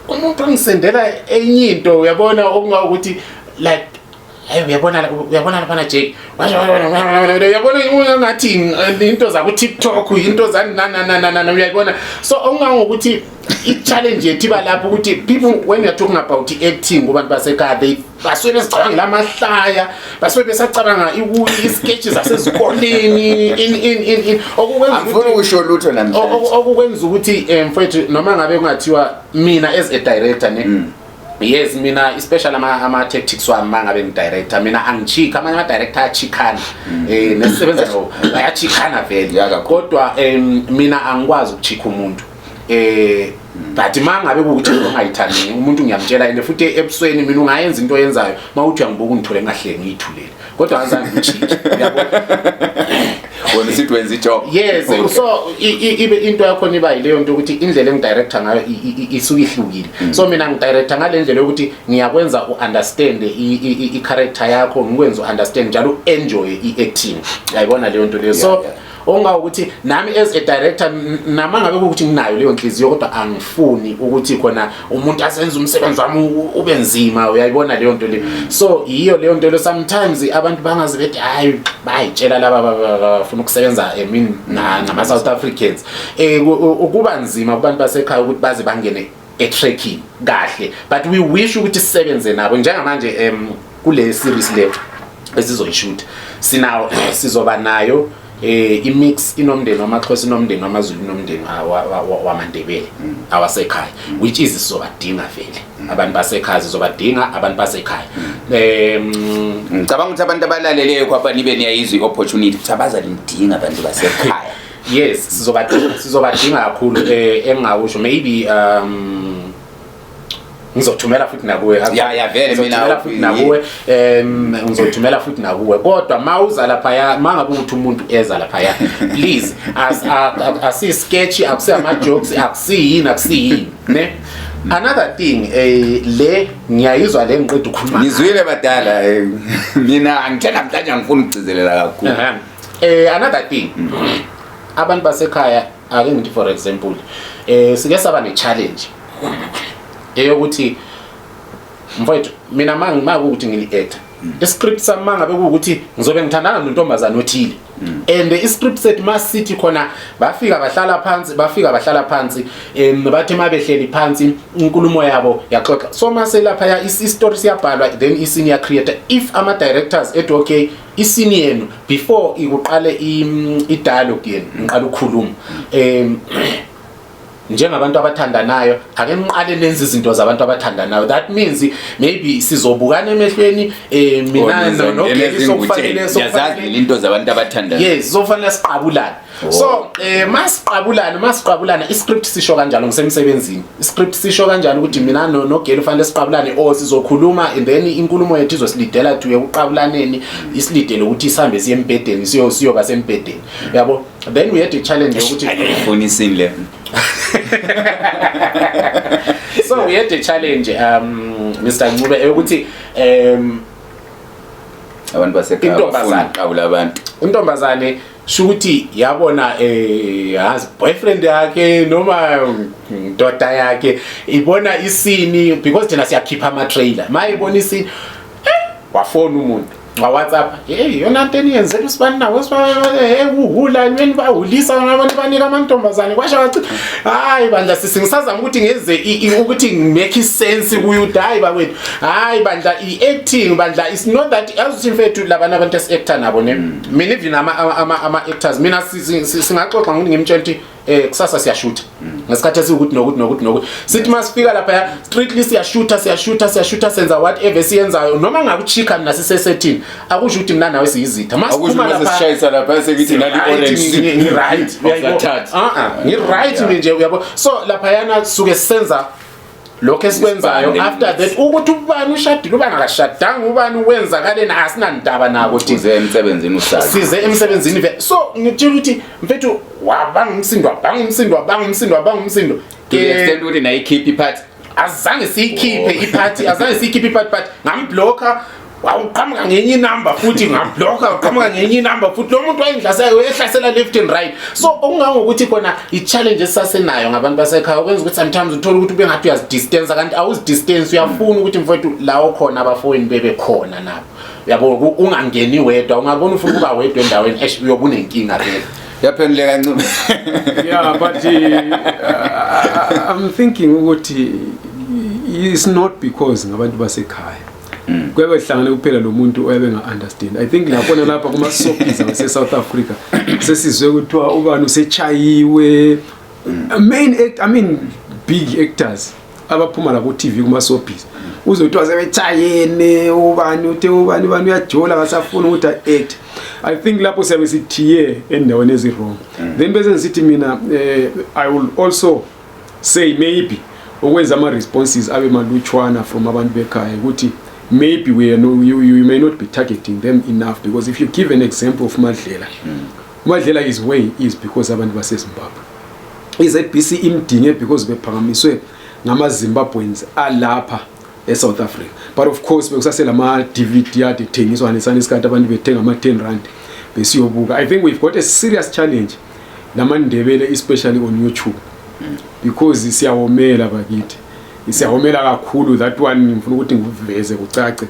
umuntu angisendela enye into, uyabona, okungawukuthi like, "Hey, uyabona, uyabona lapha Jake, uyabona ngathi into zaku TikTok, into zani na na na na, uyayibona." So okungangokuthi i-challenge yethu iba lapho ukuthi people, when you're talking about acting kubantu basekhaya, they basuke bezicabangela amahlaya, basuke besacabanga i-sketch zasezikoleni in okukwenza Angifuni ukusho lutho namhlanje. Okukwenza ukuthi mfowethu, noma ngabe kungathiwa mina as a director, ne, yes, mina especially ama tactics wami mangabe ngi-director, mina angichika. Amanye ama director ayachikhana, nesisebenza nawo bayachikhana vele. Ya, kakhulu. Kodwa mina angikwazi ukuchika umuntu, but mangabe kuwukuthi ungayithandi umuntu, ngiyamtshela, and futhi ebusweni mina ungayenza into oyenzayo, mawuthi uyangibuka ungithole ngahleki, ngiyithulele, kodwa angizange ngijike, yabo. Wena usithi wenza i-job. Yes. Okay. So ibe into yakhona iba yileyo nto ukuthi indlela engi-director ngayo isuke ihlukile. So mina ngi-director ngale ndlela yokuthi ngiyakwenza u-understand i-character yakho, ngikwenza u-understand njalo u-enjoy i-acting, uyayibona leyo nto leyo. So okungawukuthi nami as a director, nama ngabe kuwukuthi nginayo leyo nhliziyo, kodwa angifuni ukuthi khona umuntu asenze umsebenzi wami ube nzima, uyayibona leyo nto leyo. So yiyo leyo nto leyo. Sometimes abantu bangaze bethi, "Hayi, bayitshela laba bafuna ukusebenza," I mean, nama South Africans, ukuba nzima kubantu basekhaya ukuthi baze bangene e-tracking kahle, but we wish ukuthi sisebenze nabo. Njengamanje kule series le esizoyishoot, sinawo, sizoba nayo i-mix, inomndeni wamaXhosa, inomndeni wamaZulu, inomndeni wamaNdebele awasekhaya, which is sizobadinga vele abantu basekhaya, sizobadinga abantu basekhaya. Ngicabanga ukuthi abantu abalaleleyo kwapha nibe niyayizwa i-opportunity ukuthi abazalidinga abantu basekhaya. Yes, sizobadinga, sizobadinga kakhulu. Engingakusho, maybe ngizothumela futhi nakuwe. Ya, vele mina Ngizothumela futhi nakuwe, ngizothumela futhi nakuwe, kodwa mawuza laphaya, mangabe ukuthi umuntu eza laphaya, please, asi sketch, akusi ama jokes, akusiyini, akusiyini, ne. Another thing, le ngiyayizwa le ngiqeda ukukhuluma. Ngizwile badala, mina angithe namhlanje angifuni ukugcizelela kakhulu. Another thing, abantu basekhaya, ake ngithi for example, sike saba ne challenge eyokuthi, mfowethu, mina mangi makuthi ngili-actor, i-script sami mangabe kuwukuthi ngizobe ngithandana nontombazane othile, and i-script set masithi khona bafika bahlala phansi, bafika bahlala phansi, bathi mabehleli phansi inkulumo yabo yaxoxa. So mase lapha i-story siyabhalwa, then i-scene ya-create. If ama directors ethi, "Okay, i-scene yenu, before ikuqale i-dialogue yenu, ngiqala ukukhuluma njengabantu abathandanayo, ake niqale nenze izinto zabantu abathandanayo," that means maybe sizobukana emehlweni, mina noGeli sokufanele Ngiyazazi sokufanele into zabantu abathandayo. Yes, sofanele siqabulane. So masiqabulana, i-script sisho kanjalo, ngisemsebenzini, i-script sisho kanjalo ukuthi mina noGeli fanele siqabulane, or sizokhuluma and then inkulumo yethu izosilidela to ekuqabulaneni, isilidele ukuthi sihambe siye embhedeni, siyoba sembhedeni, yabo. Then we had a challenge yokuthi Ngifuna i-scene le. So we had a challenge, Mr Ncube, eyokuthi Abantu basekhaya Intombazane. bafuna ukuqabula abantu. Intombazane shukuthi yabona yazi boyfriend yakhe noma ndoda yakhe ibona i-scene, because thina siyakhipha ama trailer, mayibona i-scene, wafona umuntu wa WhatsApp, "Hey, yona nto eniyenzela usibani nawo usibani, hey, uhula nweni, bahulisa abantu, banika amantombazane." Kwasho wathi, "Hayi bandla sisi, ngisazama ukuthi ngenze ukuthi make sense kuyo ukuthi hayi bakwethu, hayi bandla, i-acting bandla, it's not that." Yazi mfethu, labana abantu esi-actor nabo, ne, mina even ama actors, mina singaxoxa ngokuthi ngimtshela ukuthi kusasa siyashutha ngesikhathi esiwukuthi nokuthi nokuthi nokuthi, sithi masifika lapha strictly siyashutha, siyashutha, siyashutha, senza whatever siyenzayo, noma ngakuchika mina sisesethini, akusho ukuthi mina nawe siyizitha. Akusho Masiphuma mase lapha sishayisa lapha sekuthi nali orange. Ngi-right, uyayibona? Awusathathi. Ah, ngi-right nje, uyabo. So laphayana suke senza Lokho esikwenzayo Isibani after that, ukuthi ubani ushadile, ubani akashadanga, ubani wenzakaleni, asinandaba nako thina. Uze emsebenzini usazi. Size emsebenzini vele. So ngitshela ukuthi, mfethu, wabanga umsindo, wabanga umsindo, wabanga umsindo, wabanga umsindo. To the extent ukuthi nayikhiphe iphathi. Azange siyikhiphe iphathi, azange siyikhiphe iphathi, but ngamblocka, wawuqhamuka ngenye inamba futhi, ngamblocka, waqhamuka ngenye inamba futhi. Lo muntu wayengihlasela, ehlasela left and right. So okungangokuthi khona i-challenge esisasenayo ngabantu basekhaya okwenza ukuthi sometimes uthole ukuthi ube ngathi uyazidistance, kanti awuzidistance, uyafuna ukuthi, mfowethu, lawo khona abafowenu bebe khona nabo, uyabo, ungangeni wedwa. Ungabona ufuna ukuba wedwa endaweni, eish, uyobe unenkinga vele. Yaphenduleka, Ncube. Yeah, but I'm thinking ukuthi it's not because ngabantu basekhaya kuyabe kuhlangane kuphela lo muntu oyabe nga-understand. I think lakhona lapha kuma-soapies ase-South Africa sesizwe kuthiwa ubani usechayiwe, main act, I mean big actors abaphuma la ku-TV kuma-soapies, uzothiwa sebechayene, ubani uthe ubani ubani uyajola, kasafuni ukuthi a-act. I think lapho siyabe sithiye endaweni ezi-wrong. Then bese ngisithi mina, I will also say maybe ukwenza ama-responses abe malutshwana from abantu bekhaya ukuthi maybe we are no, you may not be targeting them enough, because if you give an example of Madlela, Madlela is where he is because abantu baseZimbabwe, i-ZBC imdinge because bephakamiswe ngama-Zimbabweans alapha e-South Africa. But of course bekusaselama-DVD ade ethengiswa nesana isikhathi, abantu bethenga ama-10 rand besiyobuka. I think we've got a serious challenge namaNdebele, especially on YouTube, because siyawomela bakithi, siyawomela kakhulu. That one ngifuna ukuthi ngiveze kucace.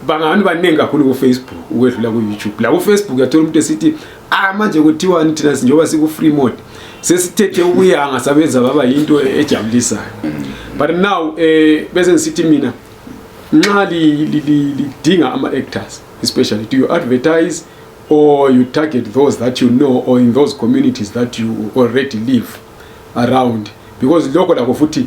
Bangabantu baningi kakhulu ku-Facebook ukwedlula ku-YouTube. La ku-Facebook uyathola umuntu esithi, ah, manje kuthiwani thina njengoba siku-free mode, sesithethe ukuyanga sabenza baba yinto ejabulisayo. But now bese ngisithi mina, nxa lidinga ama-actors especially, do you advertise or you target those that you know or in those communities that you already live around? Because lokho lakho futhi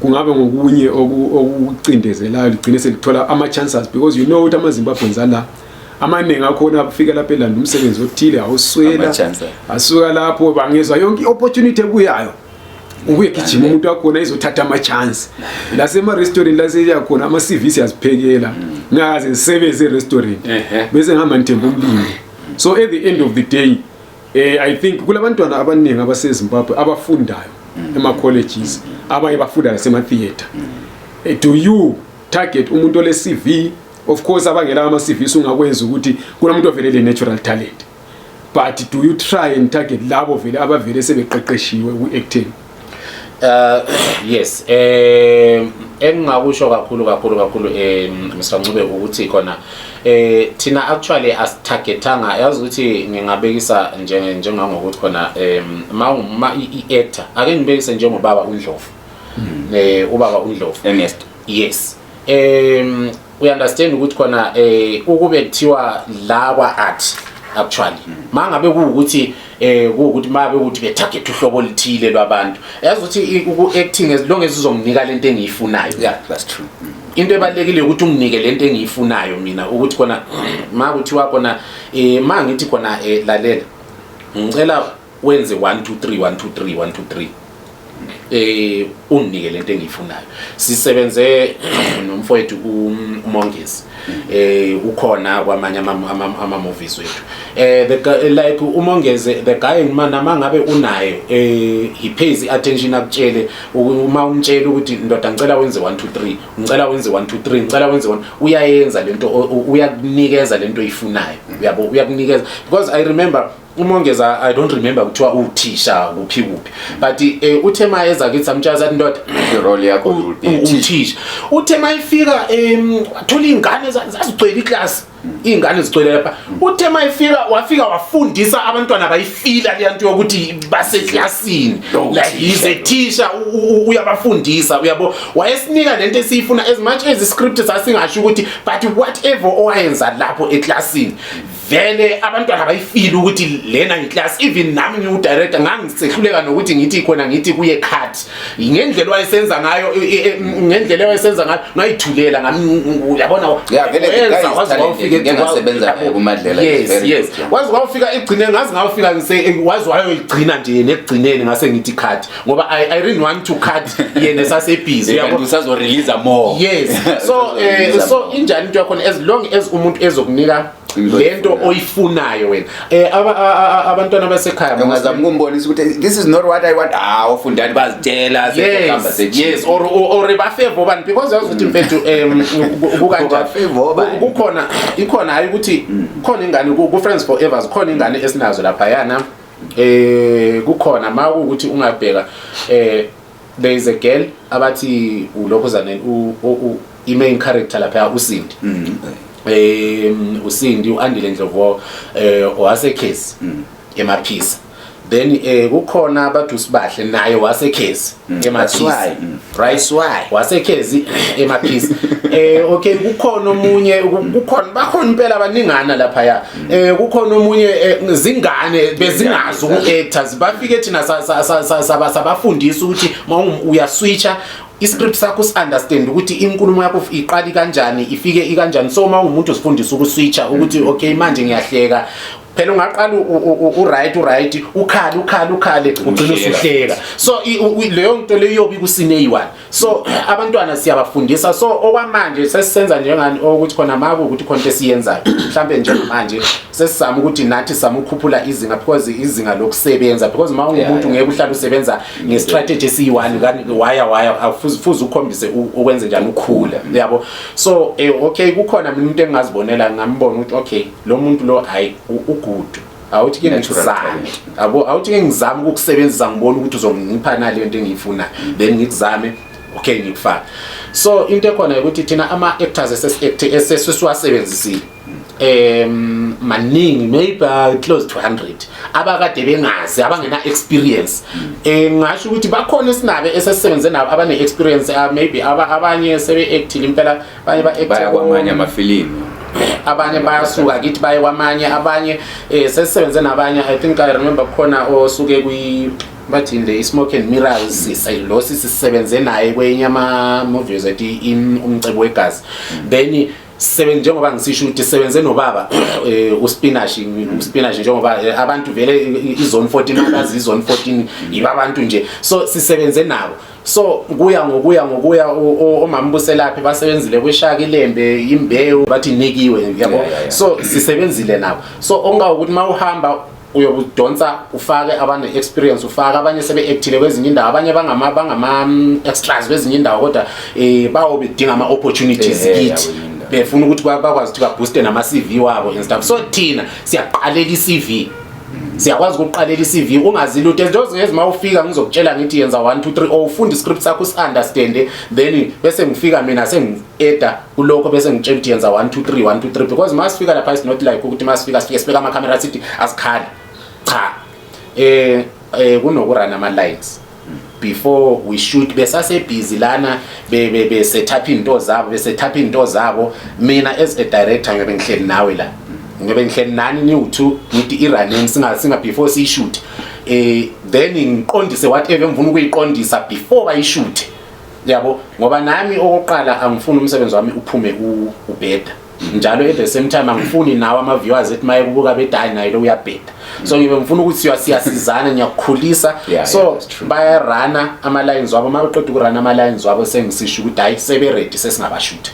kungabe ngokunye okucindezelayo, ligcine selithola ama-chances, because you know ukuthi ama-Zimbabweans ala amaningi akhona afika lapha elanda umsebenzi othile, awuswela. Ama-chances. Asuka lapho bangezwa yonke i-opportunity ebuyayo, ubuye gijima umuntu wakhona izothatha ama-chance. Lasema-restaurant laseyakhona ama-CV siyaziphekela, ngaze ngisebenze e-restaurant, bese ngihamba ngithemba umlimi. So at the end of the day, I think kulabantwana abaningi abaseZimbabwe abafundayo ema-colleges, abanye bafunda nasema-theatre. Do you target umuntu ole CV? Of course abangela ama-CV sungakwenza ukuthi kunomuntu ovele le natural talent, but do you try and target labo vele abavele sebeqeqeshiwe ku-acting? Yes, engingakusho kakhulu kakhulu kakhulu, Mr Ncube, ukuthi khona thina actually asitargetanga. Yazi ukuthi ngingabekisa njenge njengangokuthi khona ma i-actor, ake ngibekise njengobaba uNdlovu, ubaba uNdlovu. Ernest. Yes, we understand ukuthi khona ukube kuthiwa la kwa art actually, mangabe kuwukuthi kuwukuthi mabe ukuthi betarget uhlobo oluthile lwabantu, yazi ukuthi uku acting, as long as uzonginika lento engiyifunayo. Yeah, that's true. Into ebalekile ukuthi unginike lento engiyifunayo mina, ukuthi khona ma kuthiwa khona ma ngithi khona, lalela, ngicela wenze 1 2 3 1 2 3 1 2 3, unginike lento engiyifunayo. Sisebenze nomfowethu uMongezi, ukhona kwamanye ama movies wethu. The guy, like uMongezi, the guy mana mangabe unaye, he pays attention, akutshele uma umtshela ukuthi, ndoda, ngicela wenze 1 2 3, ngicela wenze 1 2 3, ngicela wenze 1, uyayenza lento, uyakunikeza lento oyifunayo, uyabo, uyakunikeza. Because I remember uMongeza, I don't remember kuthiwa uthisha kuphi kuphi, but uthe mayeza kithi, samtshaza athi, ndoda, I-role yakho will be a teacher. Uthisha uthe mayifika, wathola iy'ngane zazigcwele iklasi, iy'ngane zigcwele lapha. Uthe mayifika, wafika wafundisa abantwana, bayifila leya nto yokuthi baseklasini. Lo like he's a teacher, uyabafundisa, uyabo. Wayesinika lento esiyifuna, as much as iscript sasingasho ukuthi, but whatever owayenza lapho eklasini. Vele abantwana bayifeel ukuthi lena yiclass. Even nami ngiwu-director ngangisehluleka nokuthi ngithi khona ngithi kuye cut ngendlela wayesenza ngayo, ngendlela wayesenza ngayo ngayithulela ngami, uyabona. Yeah, vele the guy Wenza, is waze talented. wawufika Ngike ngasebenza naye kuMadlela, he's Yes, very yes. good, yeah. Waze wawufika egcineni, ngaze ngawufika ngise waze wayoyigcina nje yena ekugcineni, ngase ngithi cut ngoba I really want to cut yena esasebhizi, uyabo. Kanti usazo-release more. Yes, so Usazo-release so more. injani into yakhona, as long as umuntu ezokunika Into lento oyifunayo. Oyifunayo wena, abantwana basekhaya Ungazama ukumbonisa ukuthi this is not what I want. Ah, ofundani bazitshela sekuhamba Yes, or bafavor bani, because yazi ukuthi mfethu kukanjani. Bafavor bani? Kukhona ikhona, hayi ukuthi khona ingane ku Friends Forever, khona ingane esinazo lapha yana, kukhona mawukuthi ungabheka, there is a girl abathi ulokhuzane i main character lapha, uSindi. USindi uAndile Ndlovu, owasekhesi emaphisa. Then kukhona abathi uSibahle, naye wasekhesi That's emaphisa. why. Right. That's why. Wasekhezi emaphisa. Okay, kukhona omunye, kukhona, bakhona impela abaningana lapha ya. Kukhona omunye, zingane bezingazi uku-actors, bafike thina sabafundisa ukuthi uyaswitcha iscript sakho, usi-understand ukuthi inkulumo yakho iqali kanjani, ifike ikanjani. So uma uwumuntu usifundisa ukuswitcha ukuthi okay, manje ngiyahleka. Phela ungaqala u-right, u-right, ukhale, ukhale, ukhale, ugcine Uhleka. usuhleka. So leyo nto leyo iyobe ikusine eyi-one. So abantwana siyabafundisa. So okwamanje sesisenza njengani ukuthi khona maku ukuthi khona into esiyenzayo mhlambe njengamanje, sesizama ukuthi nathi sizama ukukhuphula izinga, because izinga lokusebenza, because uma ungumuntu ngeke uhlale usebenza nge-strategy esiyi-one kani waya waya, fuze ukhombise ukwenze njani ukhula, yabo. So okay, kukhona mina umuntu engingazibonela, ngambona ukuthi okay, lo muntu lo, hayi, ugood, awuthi ke Natural ngizame talent. Yabo, awuthi ke ngizame ukukusebenzisa, ngibone ukuthi uzongipha nale nto engiyifunayo, then ngikuzame, okay, ngikufake. So into ekhona ukuthi thina ama-actors esesi-act esesiwasebenzisile maningi, maybe close to 100, abakade bengazi, abangena experience. Ngasho ukuthi bakhona esinabe esesisebenze nabo abane experience, maybe abanye sebe actile impela, abanye ba Baya kwamanye amafilimu. Abanye bayasuka kithi baye kwamanye, abanye sesisebenze nabanye. I think I remember khona osuke kwi bathini le i-Smoke and Mirrors, lo sisisebenze naye kwenye ama-movies ethi Umcebo Wegazi. Then sebenze, njengoba ngisisho ukuthi sebenze nobaba uSpinach, uSpinach, njengoba abantu vele i-Zone 14 abazi i-Zone 14 yibabantu nje. So sisebenze nabo. So kuya ngokuya ngokuya, omama Buselaphi basebenzile kwishaka ilembe imbewu bathi nikiwe, yabo. So sisebenzile nabo. So okungawukuthi mawuhamba uyokudonsa ufake abane experience, ufake abanye sebe-actile kwezinye indawo, abanye bangama extras kwezinye indawo, kodwa bawo bedinga ama opportunities kithi, kwenye indawo. Befuna ukuthi bakwazi ukuthi babooste nama CV wabo and stuff. So thina siyaqalela i-CV, siyakwazi ukuqalela i-CV ungazi lutho. Njengoba uma ufika ngizokutshela ngithi yenza 1 2 3, or ufunda iscript sakho usi-understande, then bese ngifika mina sengi-eda kulokho, bese ngitshela ukuthi yenza 1 2 3 1 2 3, because masifika lapha it's not like ukuthi masifika sifike sibeka amakhamera sithi asikhali. Cha, kunokurun ama lines before we shoot. Besase busy lana be set up into zabo, be set up into zabo. Mina as a director ngibe ngihleli nawe la, ngibe ngihleli nani niwu2, ngithi irunning singa before siyishoot, then ngiqondise whatever ngifuna ukuyiqondisa before bayishoot, yabo, ngoba nami okokuqala angifuni umsebenzi wami uphume ubheda njalo. At the same time angifuni nawo ama-viewers ethi maye kubuka bedayi naye lo uyabheda. So ngibe ngifuna ukuthi siyasizana, ngiyakukhulisa. So Yeah, that's true. bayarana ama-lines wabo, uma beqeda ukurana ama-lines wabo sengisisho ukuthi hayi, sebe-ready, sesingabashutha.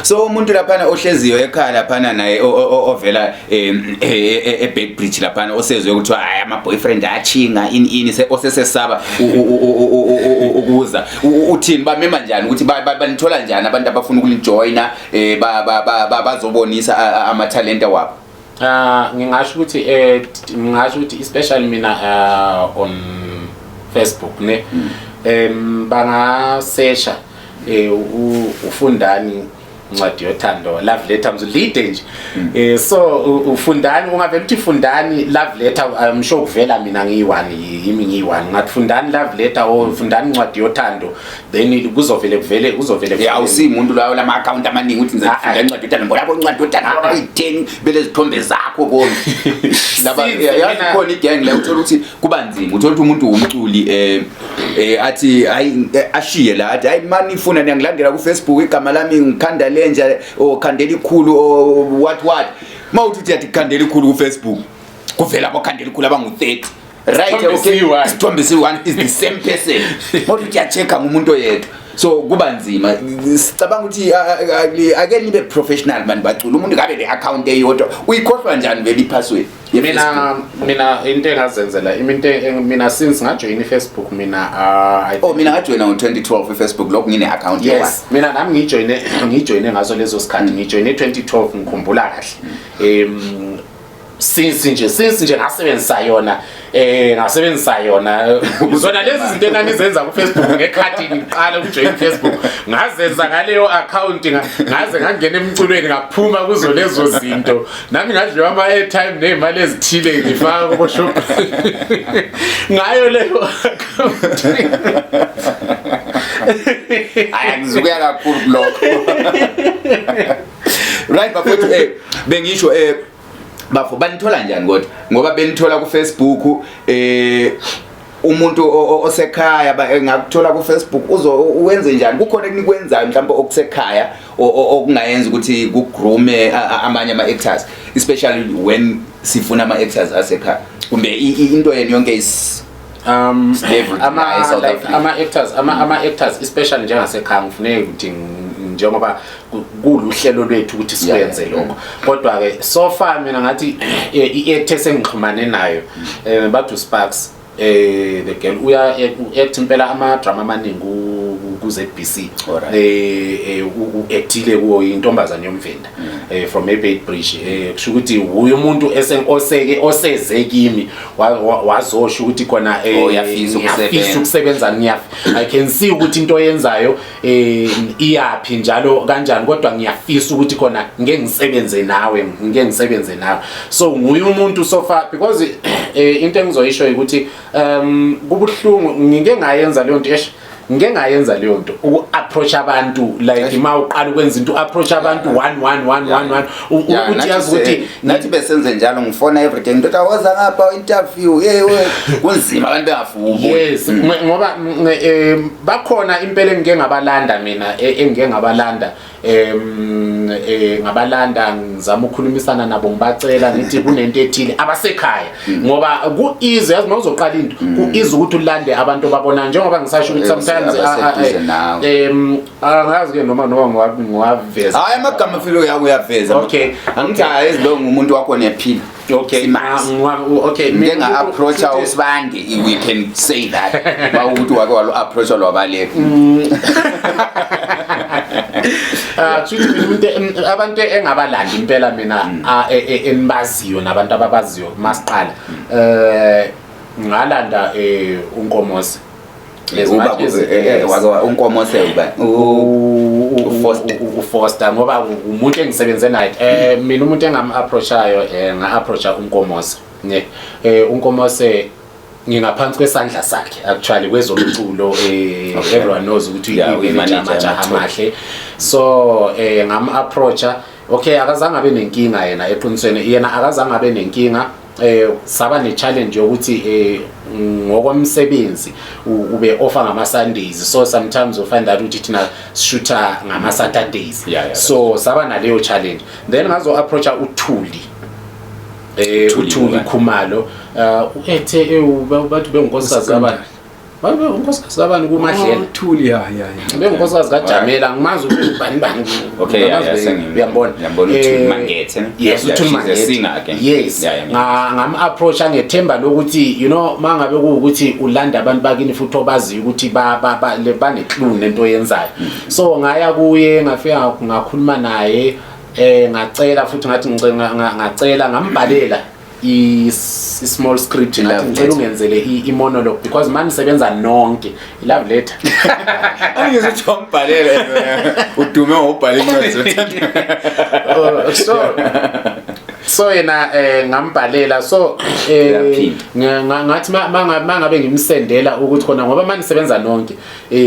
So umuntu laphana ohleziyo ekhaya laphana naye ovela e-Beitbridge laphana, osezwe kuthiwa hayi, ama-boyfriend ayachinga ini ini, osesesaba ukuza, uthini? Bamema njani ukuthi banithola njani abantu abafuna ukulijoyina, bazobonisa amathalente wabo? Ah, ngingasho ukuthi especially mina on Facebook ne, bangasesha ufundani. Incwadi yothando, love letter, mzulide nje. So ufundani, ungavela uthi Fundani love letter, I'm sure kuvela mina ngiyi-one, yimi ngiyi-one. Ngathi Fundani love letter or Fundani incwadi yothando, then kuzovele kuvele, kuzovele kuvele. Awusimuntu lawo lama account amaningi uthi ngizafunda incwadi yothando, mbona yabo incwadi yothando abayi-10 belezithombe zakho konke laba. Yazi khona igang la, uthola ukuthi kuba nzima, uthola ukuthi umuntu umculi athi hayi, ashiye la, athi hayi mani, ifuna niyangilandela ku Facebook, igama lami ngikhanda lenja o khandela ikhulu o what what. Mawuthi uthi yathi khandela ikhulu ku Facebook, kuvela abokhandela ikhulu abangu 30, right? Isithombe Okay, siyi-one. Isithombe siyi-one is the same person. Mawuthi uthi uya-check-a ngumuntu oyedwa, so kuba nzima. Sicabanga ukuthi ake nibe professional bantu bacula, umuntu ngabe le account eyodwa uyikhohlwa njani vele i-password ye-Facebook? Mina into engazenzela into mina since ngajoyina i-Facebook mina, Oh, mina ngajoyina ngo-2012 i-Facebook, lokhu ngine-account. Yes, mina nami ngiyijoyine ngaso leso sikhathi, ngijoyine 2012, ngikhumbula kahle. Since nje ngasebenzisa yona, ngasebenzisa yona zona lezi zinto enanizenza ku Facebook ngekhadi ngiqala ukujoin Facebook, ngazenza ngaleyo account, ngaze ngangena emculweni, ngaphuma kuzo lezo zinto. Nami ngadliwa ama airtime nezimali ezithile ngifaka kubo shop ngayo leyo account. Hayi, angizukuya kakhulu kulokho. Right, bafowethu, bengisho, bafo, banithola njani kodwa? Ngoba benithola ku Facebook, umuntu osekhaya engakuthola ku Facebook, uzo wenze njani? Kukhona ekunikwenzayo mhlawumbe okusekhaya okungayenza ukuthi kugroome amanye ama actors, especially when sifuna ama actors asekhaya, kumbe into yenu yonke is level la eSouth like Africa? Ama actors especially njengasekhaya, ngifuneka ukuthi njengoba kuluhlelo lwethu ukuthi sikwenze lokho. Kodwa ke so far mina ngathi i-actor esengixhumane nayo, bathi Sparks, the girl uya act impela ama drama amaningi ku ZBC. U-actile kuwo, intombazane yomvenda from eBeitbridge. Kusho ukuthi uye umuntu oseke oseze kimi wazosho ukuthi khona Oh, uyafisa ngiyafisa ukusebenza. ukusebenza, I can see ukuthi into oyenzayo iyapi njalo kanjani, kodwa ngiyafisa ukuthi khona ngeke ngisebenze nawe, ngeke ngisebenze nawe. So nguye umuntu so far, because into engizoyisho ukuthi kubuhlungu, ngike ngayenza leyo nto, eish, ngike ngayenza leyo nto uku-approach abantu, like ma uqala ukwenza into, approach abantu one one one one one ukuthi yazi ukuthi Nathi besenze njalo, ngifona everyday, ndoda, woza ngapha interview, hey we, kunzima, abantu bengafuni ukubona. Yes, ngoba bakhona impela engike ngabalanda mina, engike ngabalanda, ngabalanda ngizama ukukhulumisana nabo, ngibacela ngithi kunento ethile abasekhaya, ngoba ku easy, yazi mawuzoqala into ku easy ukuthi ulande abantu obabona, njengoba ngisasho ukuthi sometimes Abaseduze nawe. Angazi ke noma ngiwaveza. Hayi, amagama filo yakho uyaveza. Okay. Angithi hayi, ezilo ngumuntu wakho niyaphila. Okay. Simazi. Okay. Ngike nga-approacha usibandi, we can say that, bawukuthi wake walo-approacha lwabaleka. Ah, kusho ukuthi mina umuntu abantu engabalandi impela mina, enibaziyo nabantu ababaziyo, masiqala ngalanda uNkomose. As Uba much as- yes. wake uNkomose uba uFoster. uFoster, ngoba umuntu engisebenze naye. Mina umuntu engam approachayo, nga approacha uNkomose ne uNkomose ngingaphansi kwesandla sakhe actually kwezomculo. Everyone knows ukuthi Yeah, uyi-manager uyi-manager Amajaha yama-top. Amahle. So ngam approacha, okay, akazange abe nenkinga yena, eqinisweni yena akazange abe nenkinga. Saba ne challenge yokuthi ngokomsebenzi ube offer ngama Sundays, so sometimes you find out ukuthi thina shoota ngama Saturdays. So saba naleyo challenge, then ngazo approacha uThuli, Thuli uThuli ngubani? Khumalo, ethe bathi bengunkosikazi kabani, babe unkosikazi kabani kuMadlela. Oh, Thuli, ya. Bengunkosikazi kaJamela, ngimazi ukuthi bani bani. Okay, yeah, Ngimazi, uyambona. Ngiyambona uThuli Mangethe, ne? Yes. Yeah, uThuli she's a Mangethe. singer again. Yes. Yeah. Ngam approacha ngethemba lokuthi mangabe kuwukuthi ulanda abantu bakini futhi obaziyo ukuthi ba bane clue nento oyenzayo. So ngaya kuye, ngafika ngakhuluma naye, ngacela futhi, ngathi ngicela, ngacela, ngambhalela I-small script, ngathi Love ngicela letter. ungenzele i-monologue because manisebenza nonke, i-love letter. Angizwe ukuthi wambhalela, udume ngokubhala incwadi zothando. So yena ngambhalela, so Uyaphinda. Ngathi mangabe ngimsendela ukuthi khona, ngoba manisebenza nonke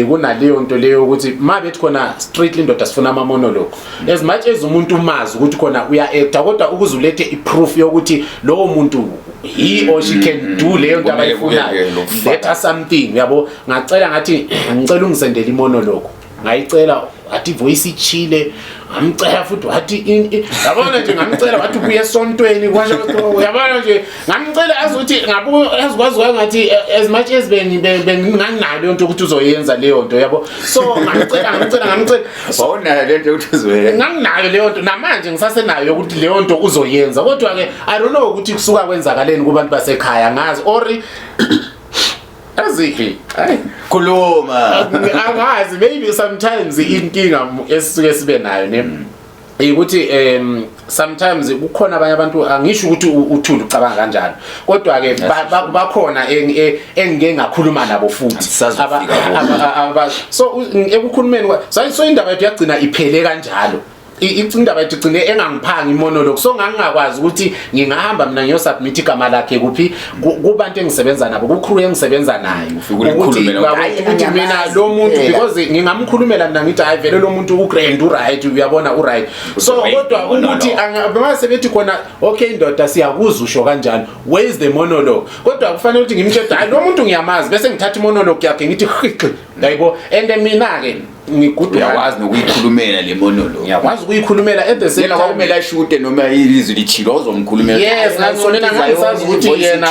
kunaleyo nto leyo ukuthi mabethi khona strictly, indoda, sifuna ama monologue, as much as umuntu umazi ukuthi khona uya actor, kodwa ukuze ulethe i-proof yokuthi lowo muntu, he or she can do leyo nto Kumele kube abayifunayo, nokufaka. letha something, uyabo. Ngacela, ngathi ngicela ungisendele imonologue. Ngayicela, wathi voice ichile. Ngamcela futhi, wathi yabona nje, ngamcela wathi ubuye esontweni, kwasho, uyabona nje. Ngamcela azuthi ngabu azikwazi, ngathi as much as benginganayo leyo nto ukuthi uzoyenza leyo nto, yabo. So ngamcela, ngamcela, ngamcela. So Wawunayo lento yokuthi uzoyenza? Nganginayo leyo nto, namanje ngisasenayo ukuthi leyo nto uzoyenza, kodwa ke I don't know ukuthi kusuka kwenzakaleni kubantu basekhaya, ngazi or aziphi, hayi. Khuluma. Angazi, maybe sometimes inkinga esisuke sibe nayo ne ukuthi sometimes kukhona abanye abantu, angisho ukuthi uthule ucabanga kanjalo, kodwa ke bakhona engike ngakhuluma nabo futhi. Asisazofika kubo. So ekukhulumeni so indaba yethu yagcina iphele kanjalo. Indaba yethu igcine engangiphanga imonologue, so ngangingakwazi ukuthi ngingahamba mina ngiyosubmit igama lakhe kuphi, kubantu engisebenza nabo, ku-crew engisebenza nayo. Ufike ulikhulume Ukuthi lokho. ukuthi mina ngiyamazi lo muntu kuphela. Because ngingamkhulumela mina ngithi hayi, vele lo muntu ugrand, uright, uyabona, uright, so Right, kodwa monologue. ukuthi mase bethi khona, okay ndoda, siyakuzwa usho kanjalo, where is the monologue? Kodwa kufanele ukuthi ngimtshele, hayi, lo muntu ngiyamazi, bese ngithatha imonologue yakhe ngithi hiqi, yaybo. And mina ke ngigudu. Uyakwazi nokuyikhulumela le monologue? Ngiyakwazi ukuyikhulumela at the same Yena time. kwakumele ashute noma ilizwi lichilo, ozomkhulumela. Yes, mina ngangisazi ukuthi yena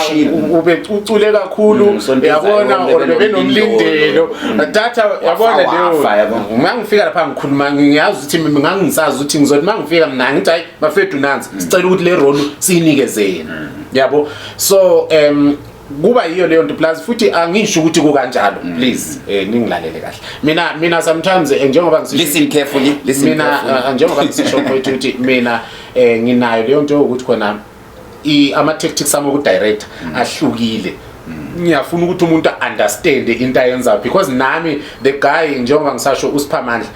ube ucule kakhulu, Sonto uyabona, izayo, or benomlindelo datha, yabona. Wafa, Leyo yabo. mangifika lapha ngikhuluma, ngiyazi ukuthi mina ngangisazi ukuthi ngizothi mangifika mina ngithi hayi bafethu, nansi, sicela ukuthi le role siyinikeze yena, yabo. So kuba yiyo leyo nto, plus futhi angisho ukuthi kukanjalo, please ningilalele kahle. Mina sometimes njengoba ngisisho, Listen carefully, listen mina carefully. Njengoba ngisisho mfowethu ukuthi mina nginayo leyo nto ukuthi khona ama tactics ami oku-direct ahlukile. Ngiyafuna ukuthi umuntu understand into ayenzayo, because nami the guy, njengoba ngisasho, uSiphamandla,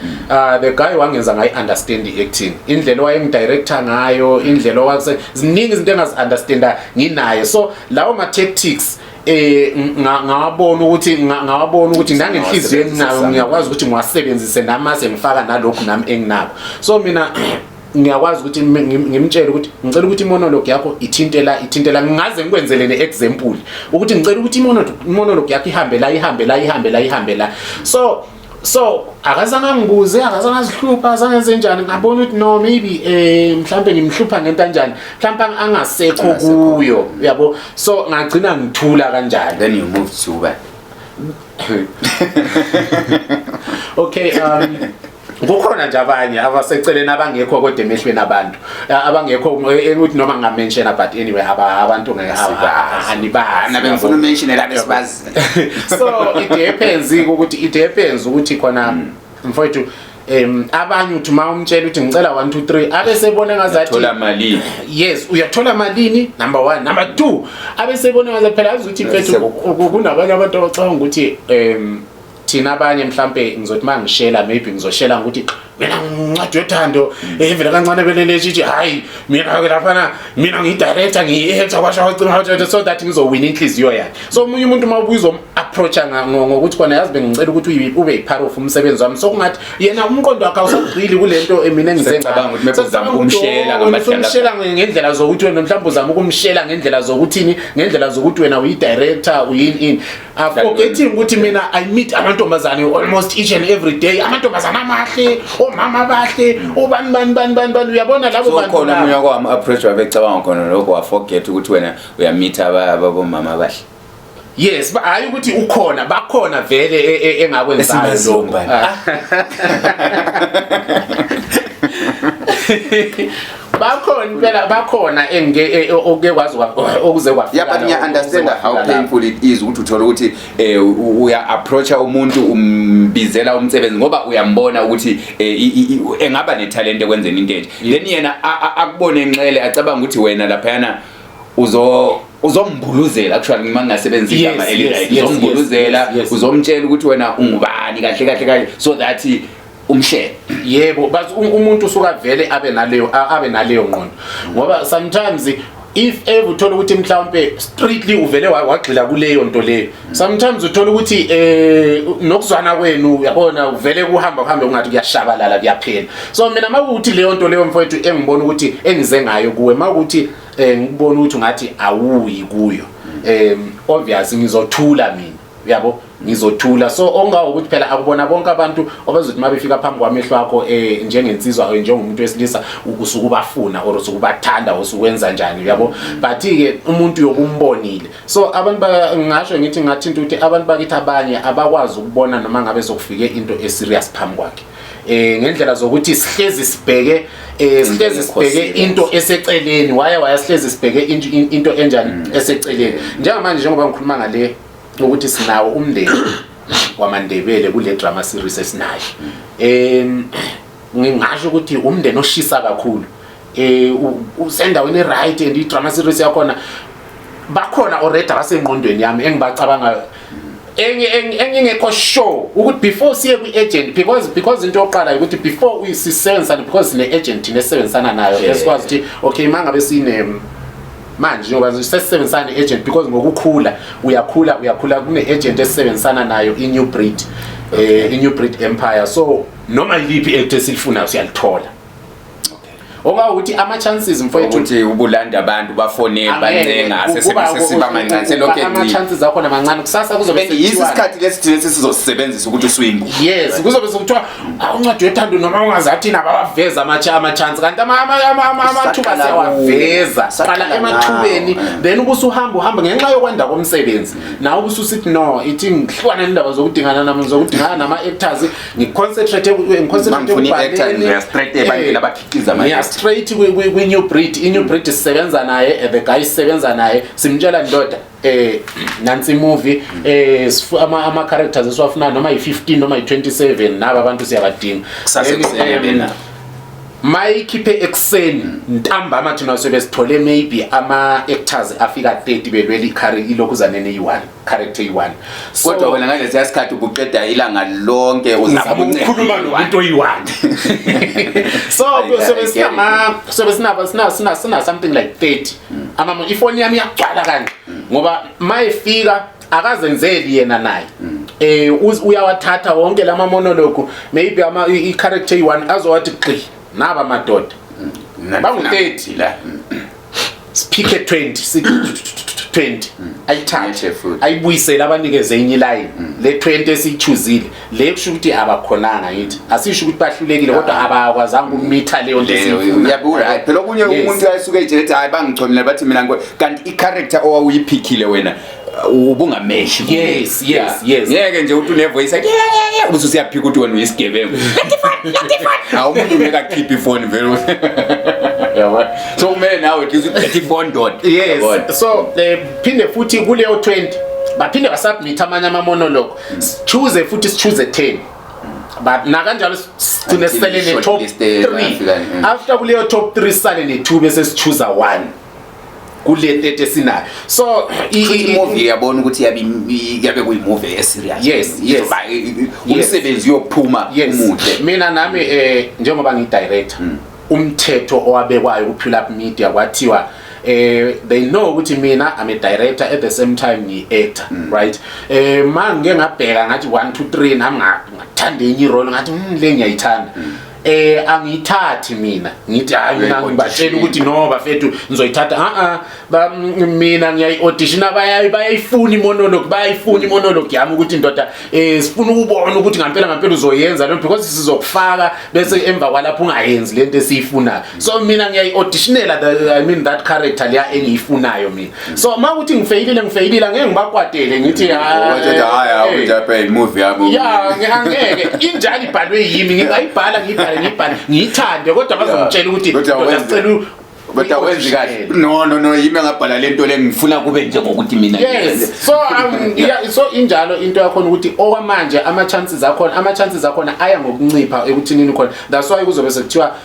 the guy wangenza ngayi understand i-acting, indlela owayengidirector ngayo, indlela owakuse, ziningi izinto engazi-understanda nginaye. So lawo ma tactics ngawabona ukuthi nangenhliziyo enginayo ngiyakwazi ukuthi ngiwasebenzise nami mase ngifaka nalokhu nami enginakho. So mina ngiyakwazi ukuthi ngimtshele ukuthi ngicela ukuthi imonologue yakho ithinte la, ithinte la, ngingaze ngikwenzele ne-example ukuthi ngicela ukuthi imonologue yakho ihambe la, ihambe la, ihambe la, ihambe la. So akazange angibuze, akazange azihlupha, akazange enze njani. Ngabona ukuthi no, maybe mhlambe ngimhlupha ngento kanjani, mhlambe angasekho Angasekho. kuyo, uyabo. So ngagcina ngithula kanjalo. Then you moved to uba Okay, kukhona nje abanye abaseceleni abangekho kodwa emehlweni abantu, abangekho ukuthi noma ngingamenshena, but anyway abantu ngeke Asibazi. anibazi. Nabe ngifuna umention la besibazi. So it happens ukuthi, it happens ukuthi khona mfowethu abanye uthi uma umtshela ukuthi ngicela 1 2 3, abe sebona ngazathi Thola malini? Yes, uyathola malini, number 1. Number 2, abe sebona ngazathi phela azi ukuthi mfethu kunabanye abantu abacabanga ukuthi thina abanye mhlambe ngizothi mangishela, maybe ngizoshela ukuthi mina ngincwadi yothando vele kancane belele shithi, hayi, mina ke laphana mina ngiyi-director, ngiyi-actor, kwasho kwacima, so that ngizowina inhliziyo yakhe. So omunye umuntu uma ubuye uzom-approacha ngokuthi khona yazi bengicela ukuthi ube yi-part of umsebenzi wami, so kungathi yena umqondo wakhe awusagxili kule nto mina engize. Secabanga ukuthi maybe uzama ukumshela ngamadlala. Umshela ngendlela zokuthi wena mhlawumbe uzama ukumshela ngendlela zokuthini, ngendlela zokuthi wena uyi-director, uyini ini, forgetting ukuthi mina I meet amantombazane almost each and every day, amantombazane amahle, omama abahle, obani bani bani bani bani, uyabona labo So bantu khona labo. omunye kwami approach wabecabanga khona lokho, waforget ukuthi wena uyamitha abomama abahle. Yes, hayi ukuthi ukhona, bakhona vele engakwenzayo Esimaziyo lokho. ngubani? Ah. Bakhona impela, bakhona engike okuke kwazi okuze kwafika Yeah, but la, ngiya understand okuze how kwafika la. painful it is ukuthi uthole ukuthi uya approacha umuntu, umbizela umsebenzi ngoba uyambona ukuthi engaba netalent ekwenzeni into enje, then yena akubone enxele, acabanga ukuthi wena laphayana uzo Uzombuluzela actually, uma ngingasebenzisa igama eli-right, uzombuluzela, uzomtshela ukuthi wena ungubani kahle kahle kahle, so that umshele. Yebo, but umuntu usuka vele abe naleyo ngqondo, ngoba sometimes if ever uthola ukuthi mhlawumbe strictly uvele wagxila kuleyo nto leyo, sometimes uthola ukuthi nokuzwana kwenu, uyabona, uvele kuhamba kuhambe kungathi kuyashabalala, kuyaphela. So mina makuthi leyo nto leyo, mfowethu, engibona ukuthi engize ngayo kuwe, makuthi ngibona ukuthi ungathi awuyi kuyo, obvious ngizothula mina, uyabo, ngizothula. So ongawo ukuthi phela akubona bonke abantu abazothi uma befika phambi kwamehlo akho njengensizwa or njengomuntu wesilisa usuke ubafuna or usuke ubathanda, usukwenza njani, uyabo. But ke umuntu yokumbonile, so abantu ngingasho ngithi ngathinta ukuthi abantu bakithi abanye abakwazi ukubona noma ngabe sokufike into eserious phambi kwakhe, ngendlela zokuthi sihlezi Engekho sibheke serious. into eseceleni, waya waya, sihlezi sibheke into enjani eseceleni. Njengamanje, njengoba ngikhuluma ngale ukuthi sinawo umndeni wamaNdebele kule drama series esinayo, ngingasho ukuthi umndeni oshisa kakhulu, usendaweni right, and i-drama series yakhona bakhona already abasengqondweni yami engibacabangayo, enye engekho sure ukuthi before siye kwi-agent, because into yokuqala ukuthi before uyisisebenzisana, because sine-agent thina esisebenzisana nayo, esikwazi ukuthi okay, uma ngabe sine manje njengoba sesisebenzisana ne-agent, because ngokukhula uyakhula uyakhula, kune-agent esisebenzisana nayo, i-New Breed, i-New Breed Empire. So noma yiliphi i-actor esilifunayo siyalithola, okawukuthi ama-chances, mfowethu, Ukuthi ubulanda abantu bafonele bancenga, sesiba mancane, selokhu encike. Ama-chances akhona mancane. Kusasa kuzobe And yiso isikhathi lesi thina esizosisebenzisa ukuthi uswingu. Yes, kuzobe sekuthiwa awuncwadi yothando, noma ungazathi nabawaveza ama-chance, kanti amathuba Saqala siyawaveza. Saqala Qala emathubeni, ngawo, eh. then ubusuhamba uhamba ngenxa yokwanda komsebenzi, nawe ubususithi no, ithi ngihlukane nendaba zokudingana nama-actors, ngiconcentrate ngiconcentrate Mangifuna i-actor, ngiya straight ebantwini abakhiqiza ama Ngiya straight kwi-New Breed. I-New Breed sisebenza naye, the guy sisebenza naye, simtshela, ndoda, nansi movie, ama characters esiwafuna, noma yi-15 noma yi-27, naba abantu siyabadinga. Kusasa Then, ekuseni bena. Mayikhiphe ekuseni, ntambama thina sobe sithole maybe ama-actors afika 30 belwela ikhari ilokhuzaneni eyi-one character eyi-one. So- Kodwa wena ngalesiya sikhathi ubuqeda ilanga lonke uzama Ngizama ukukhuluma nomuntu oyi-one. So sobe I get sinama sobe sinaba sina sina sina something like 30 ama ifoni yami iyagcwala kanje, ngoba mayifika akazenzeli yena naye, uyawathatha wonke lama monologue, maybe ama i-character eyi-one azowathi gqi naba madoda bangu-30 la. Siphike 20, sithi 20 ayithathe, Ngetshe futhi. Ayibuyisele, abanikeze enye iline le 20 esiyichuzile le, kusho ukuthi abakhonanga. Ngithi asisho ukuthi bahlulekile, kodwa abakwazanga ukumitha leyo nto esiyifuna. Uyabe right phela. Okunye umuntu ayisuke eyitshela ethi hayi, bangichomile, bathi mina kanti i-character owawuyiphikile wena ubungameshi. Yes. Ngeke nje uthi une-voice yakhe, yeah, ubuse usiyaphika ukuthi wena uyisigebengu. Hawu, umuntu ngeke akhiphe ifoni vele, yabo. So kumele nawe at least ugethe ifoni, ndoda. Yabona? Yes, so phinde futhi kuleyo 20 baphinde basubmit amanye ama-monologue, sichoose futhi, sichoose 10, but nakanjalo sigcine sisele ne-top Shortlist, 3. bayafika, After kuleyo top 3 sisale ne-2, bese sichoose 1 kule 30 esinayo. So Futhi imovie uyabona ukuthi yabe kuyi-movie e-serious. Yes. Umsebenzi uyophuma umuhle. Mina nami njengoba ngiyi-director, umthetho owabekwayo ku-Pull Up Media kwathiwa they know ukuthi mina I'm a director, at the same time ngiyi-actor, right? Ma ngike ngabheka ngathi 1 2 3, nami ngathanda enye irole, ngathi le ngiyayithanda, angiyithathi mina ngithi hayi, mina ngibatshela ukuthi no bafethu, ngizoyithatha. A a mina ngiyayi-auditiona, bayayifuna imonologue, bayayifuna imonologue yami ukuthi ndoda, sifuna ukubona ukuthi ngampela ngampela uzoyenza lo, because sizokufaka bese emva kwalapho ungayenzi lento esiyifunayo. So mina ngiyayi-auditionela I mean that character leya engiyifunayo mina. So uma kuthi ngifeyilile, ngifeyilile, angeke ngibakwatele ngithi Wathi hayi, awunje movie yami. Ya, angeke, injalo, ibhalwe yimi, ngingayibhala, ngiyibhale, ngiyibhale, ngiyithande, kodwa bazongitshela ukuthi Kodwa ndoda, sicela Kodwa wenzi kahle. No, no, no, yimi engabhala lento le, ngifuna kube njengokuthi mina. Yes, so yeah, so injalo into yakhona ukuthi okwamanje ama chances akhona aya ngokuncipha ekuthinini khona. That's why kuzobe sekuthiwa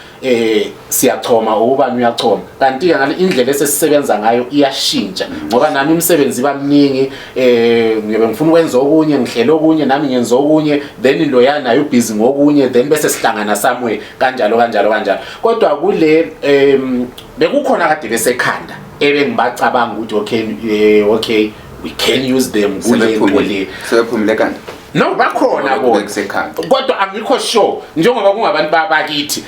Siyachoma, ubani uyachoma, kanti ke ngale indlela esesisebenza ngayo iyashintsha, ngoba nami imisebenzi iba miningi. Ngiyobe ngifuna ukwenza okunye, ngihlele okunye, nami ngenza okunye, then loya naye ubusy ngokunye, then bese sihlangana somewhere, kanjalo kanjalo kanjalo. Kodwa kule bekukhona kade besekhanda ebengibacabanga ukuthi okay, okay, we can use them kule nto le. Sebephumile kanti? No, bakhona bona. Kusekhanda. Kodwa angikho sure, njengoba kungabantu bakithi,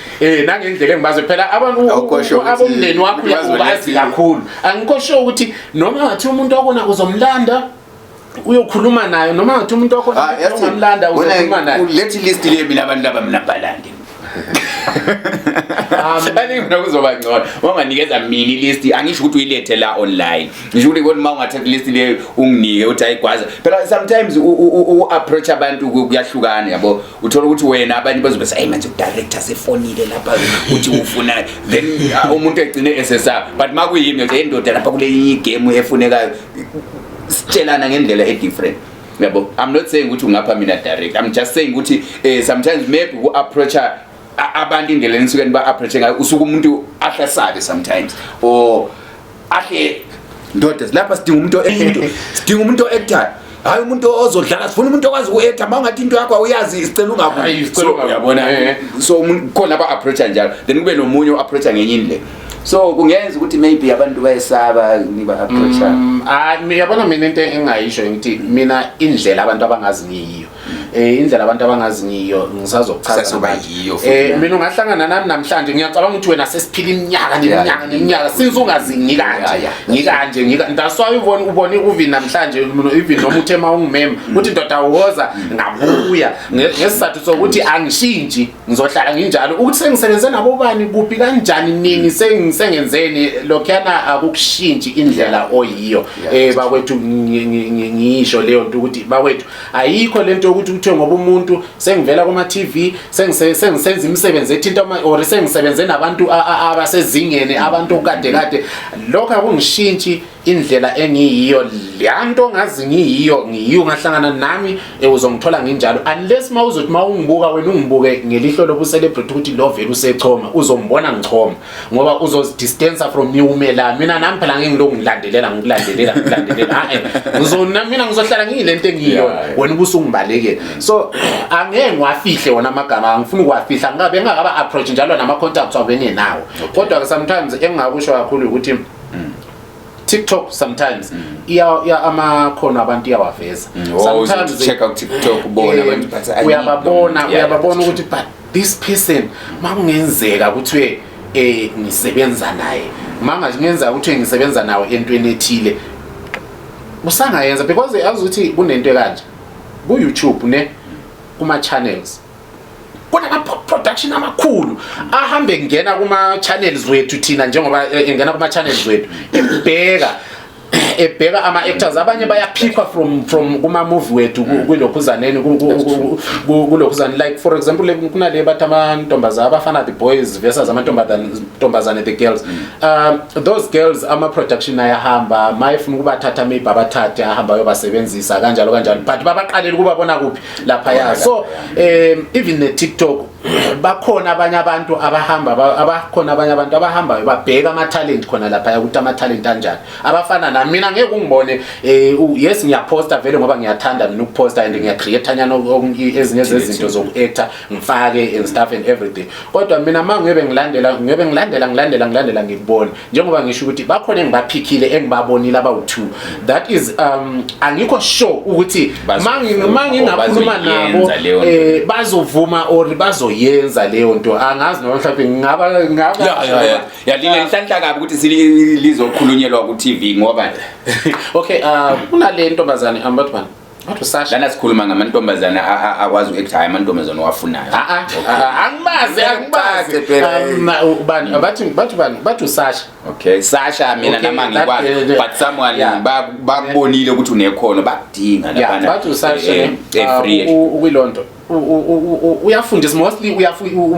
nangendlela engibazi phela abantu Awukho sure ukuthi abomndeni wakho bazoletha ubazi kakhulu, angikho sure ukuthi noma ngathi umuntu wakhona uzomlanda uyokhuluma naye, noma ngathi umuntu wakhona Ah, yathi, ungamlanda uzokhuluma naye. Ulethe list le, mina abantu laba mina balande. I think mina kuzoba ngcono unganikeza mina ilist. Angisho ukuthi uyilethe la online, ngisho ukuthi kodwa uma ungathatha ilist le unginike, uthi ayigwaza phela. Sometimes u-approach abantu kuyahlukana, yabo. Uthola ukuthi wena abanye bazobe hey, manje udirector sefonile lapha uthi ufuna, then umuntu egcine esesaba. But uma kuyimi uthi, "Hey ndoda, lapha kule igame efunekayo," sitshelana ngendlela e-different, yabo. I'm not saying ukuthi ungapha mina direct, I'm just saying ukuthi sometimes maybe ku-approacha abantu indlela enisuke niba-approache ngayo, usuke umuntu ahle asabe sometimes, or ahle, "Ndoda, lapha sidinga umuntu into, sidinga umuntu o-actayo, hayi umuntu ozodlala, sifuna umuntu okwazi uku-acta. Uma ungathi into yakho awuyazi, sicela ungabuyi." Hayi, sicela So, ungabuyi. uyabona, so umuntu khona aba-approacha njalo, then kube nomunye o-approacha ngenye indlela. So kungenza ukuthi maybe abantu bayesaba niba-approacha. Ah, yabona, mina into engingayisho ngithi mina indlela abantu abangazi ngiyiyo, indlela abantu abangazi ngiyiyo ngisazokuchaza Sazoba namanje. yiyo futhi na. Mina ungahlangana nami namhlanje, ngiyacabanga ukuthi wena sesiphila iminyaka neminyaka neminyaka since ungazi ngikanje, ngikanje, ngika, that's why ubone even namhlanje, even noma uthe ma ungimema uthi, "Ndoda, woza," ngabuya ngesizathu sokuthi angishintshi, ngizohlala nginjalo. Ukuthi sengisebenze nabo bani, kuphi, kanjani, nini, sengenzeni lokhuyana, akukushintshi indlela oyiyo. Bakwethu, ngisho leyo nto ukuthi bakwethu, ayikho lento yokuthi kuthiwe ngoba umuntu sengivela kuma TV, sengisenza imisebenzi ethinta or sengisebenze nabantu abasezingeni, abantu kade kade, lokho akungishintshi indlela engiyiyo. Leyanto ngazi ngiyiyo, ngiyiyo. Ungahlangana nami, uzongithola nginjalo, unless mawuzothi mawungibuka wena ungibuke ngelihlo lobu-celebrity ukuthi lo vele usechoma, uzombona ngichoma ngoba uzozidistansa from me, umela mina nami phela ngeke ngilokhu ngilandelela, ngikulandelela, ngikulandelela. Ha, ngizona mina ngizohlala ngiyilento engiyiyo, wena ubusungibalekela. So angeke ngiwafihle wona amagama, angifuni ukuwafihla, ngabe ngingakaba approach njalo nama contacts wabo engenawo. Kodwa ke sometimes engingakusho kakhulu ukuthi TikTok sometimes iya amakhono abantu iyawaveza. Oh, check out TikTok, ubone abantu, but I need Uyababona, them. uyababona that's ukuthi but this person makungenzeka kuthiwe ngisebenza naye, mangingenzeka kuthiwe ngisebenza nawe entweni ethile, usangayenza, because yazi ukuthi kunento ekanje ku YouTube ne kuma channels, kunama production amakhulu ahambe ngena kuma channels wethu thina, njengoba engena kuma channels wethu ebheka ama actors abanye bayaphikwa from kuma movie wethu kulokhuzaneni, kulokhuzane, like for example kunale bathi amantombazana, abafana the boys versus amantombazane, ntombazane the girls. Those girls, ama production ayahamba mayefuna ukubathatha, maybe abathathe, ahamba ayobasebenzisa kanjalo kanjalo, but babaqalela ukubabona kuphi? Lapha. So even ne TikTok bakhona abanye abantu abahamba abakhona abanye abantu abahambayo babheka ama talent khona lapha, ukuthi ama talent anjani. Abafana nami, mina ngeke ungibone, yes, ngiyaposta vele ngoba ngiyathanda mina ukuposta and ngiyacreate nyana ezinye zezinto zoku-actor, ngifake and stuff and everything. Kodwa mina ma ngiyobe ngilandela, ngiyobe ngilandela, ngilandela, ngilandela, ngikubona. Njengoba ngisho ukuthi bakhona engibaphikile, engibabonile abawu-two, that is angikho sure ukuthi ma ngingakhuluma nabo Bazoyenza leyo nto. Bazovuma or bazoyenza leyo nto, angazi noma mhlawumbe ngingaba Ya, lile nhlanhla kabi ukuthi lizokhulunyelwa ku TV ngoba Okay, kunale ntombazane, ambathi bani, bathi uSasha. Lana sikhuluma ngamantombazana akwazi uku-act, hayi amantombazana owafunayo. Ah ah, ah, angibazi, angibazi. Cace phela. Ubani, bathi bani, bathi uSasha. Okay, Sasha, mina Okay, nama ngikwazi, but someone bakubonile ukuthi unekhono, bakudinga laphana. Bathi uSasha ne, free. Ukwilonto uyafundisa mostly,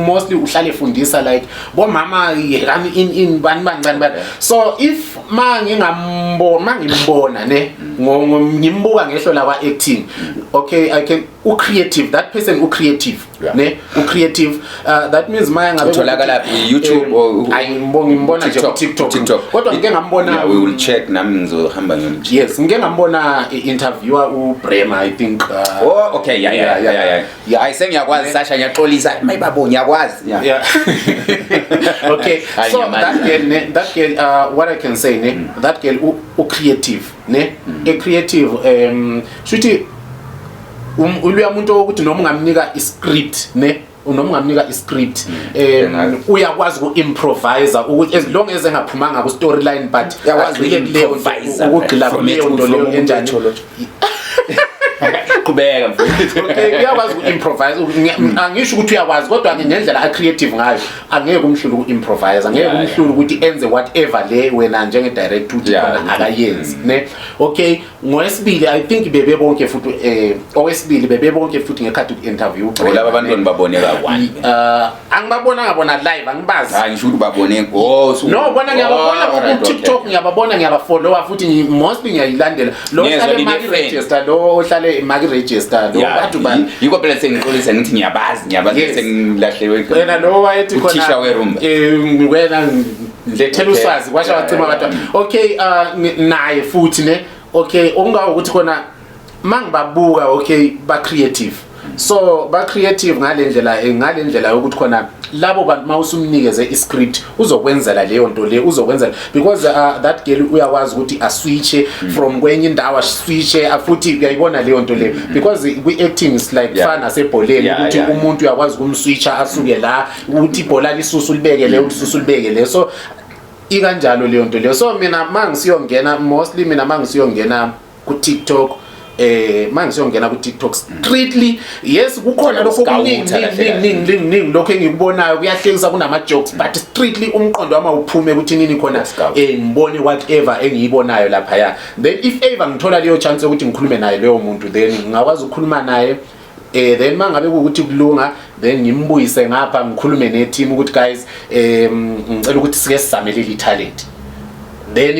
mostly uhlale efundisa like bomama yekani in bani bancane bani. So if ma ngingambona, ma ngimbona ne, ngimbuka ngehlo la kwa acting, okay, I can U-creative, that person u-creative. Ne, u-creative, that means maya ngabe Utholakala phi? YouTube or Ayi, ngimbona nje ku-TikTok. TikTok. Kodwa ngike ngambona Yeah, we will check, nami ngizohamba ngiyomcheck. Yes, ngike ngambona i-interviewer uBrema, I think. Oh, okay, yeah. Yeah. Hayi, sengiyakwazi Sasha, ngiyaxolisa. Mayibabo, ngiyakwazi. Yeah. Yeah. Okay. Hayi, So ngiyamazi. that girl, ne, that girl, what I can say, ne, that girl u creative, ne, a creative, shuthi uluya muntu ukuthi noma ungamnika i-script, ne, noma ungamnika i-script, uyakwazi uku-improvise ukuthi as long as engaphumanga ku-storyline, but Uyakwazi agxile kuleyo nto, uku-improvise. ukugxila From kuleyo nto leyo from enjani. Qhubeka, mfowethu. Okay, uyakwazi uku-improvise. Angisho ukuthi uyakwazi, kodwa ke ngendlela a-creative ngayo angeke umhlule uku-improvise, angeke umhlule ukuthi enze whatever le wena njenge-director uthi khona akayenzi, ne. Okay, ngowesibili, I think bebe bonke futhi, owesibili bebe bonke futhi ngekhathi ku-interview. Laba bantwana babone ka-one. Angibabona ngabona live, angibazi. Hayi, ngisho ukuthi babone. Oh, No, bona ngiyababona Oh, alright, ku TikTok, ngiyababona, ngiyabafollowa futhi, mostly ngiyayilandela lo Ngiyezwa ohlale nine maki friend. register, lo ohlale maki register lo bantu ba Yikho phela sengixolisa ngithi ngiyabazi, ngiyabazi, sengilahlewe. Wena lo wayethi khona Uthisha werumba. Wena ngilethela uswazi kwasha wacima abantu. Okay, naye futhi, ne. Okay, okungawo ukuthi khona mangibabuka, okay, ba creative, so ba creative ngale ndlela yokuthi khona labo bantu mawusumnikeze i-script uzokwenzela leyo nto le, uzokwenzela, because that girl uyakwazi ukuthi aswitche from kwenye indawo, aswitche futhi uyayibona leyo nto leyo, because kwi-acting is like fana nasebholeni ukuthi umuntu uyakwazi ukumswitcha asuke la ukuthi ibhola lisusu libeke le, ulisusu libeke le, so ikanjalo leyo nto leyo. So mina mangisiyongena, mostly mina mangisiyongena ku-TikTok, mangisiyongena ku-TikTok strictly, yes, kukhona lokho okuningi Scouter kahle kahle. ningi ningi ningi lokho engikubonayo kuyahlekisa, kunama-jokes, but strictly umqondo wami awuphume ukuthi nini khona Scout. Ngibone whatever engiyibonayo laphaya, then if ever ngithola leyo chance yokuthi ngikhulume naye leyo muntu, then ngingakwazi ukukhuluma naye, then mangabe kuwukuthi kulunga, then ngimbuyise ngapha, ngikhulume ne-team ukuthi guys, ngicela ukuthi sike sizame leli talent, then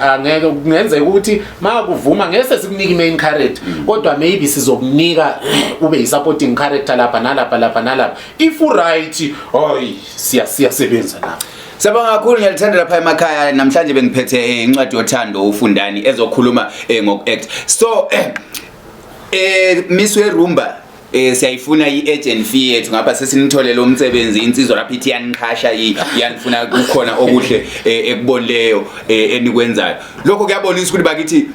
angeke kungenzeka ukuthi makuvuma ngeke sikunike i-main character, kodwa maybe sizokunika ube yi-supporting character lapha nalapha, lapha nalapha. If u-right, hoyi, siyasebenza lapha. Siyabonga kakhulu, ngiyalithanda lapha emakhaya. Namhlanje bengiphethe incwadi yothando uFundani ezokhuluma ngoku-act. So Miss Werumba, siyayifuna i-agent fee yethu ngapha, sesinitholele umsebenzi, insizwa lapha ithi iyaniqhasha, iyanifuna, kukhona okuhle ekubonileyo enikwenzayo. Lokho kuyabonisa ukuthi bakithi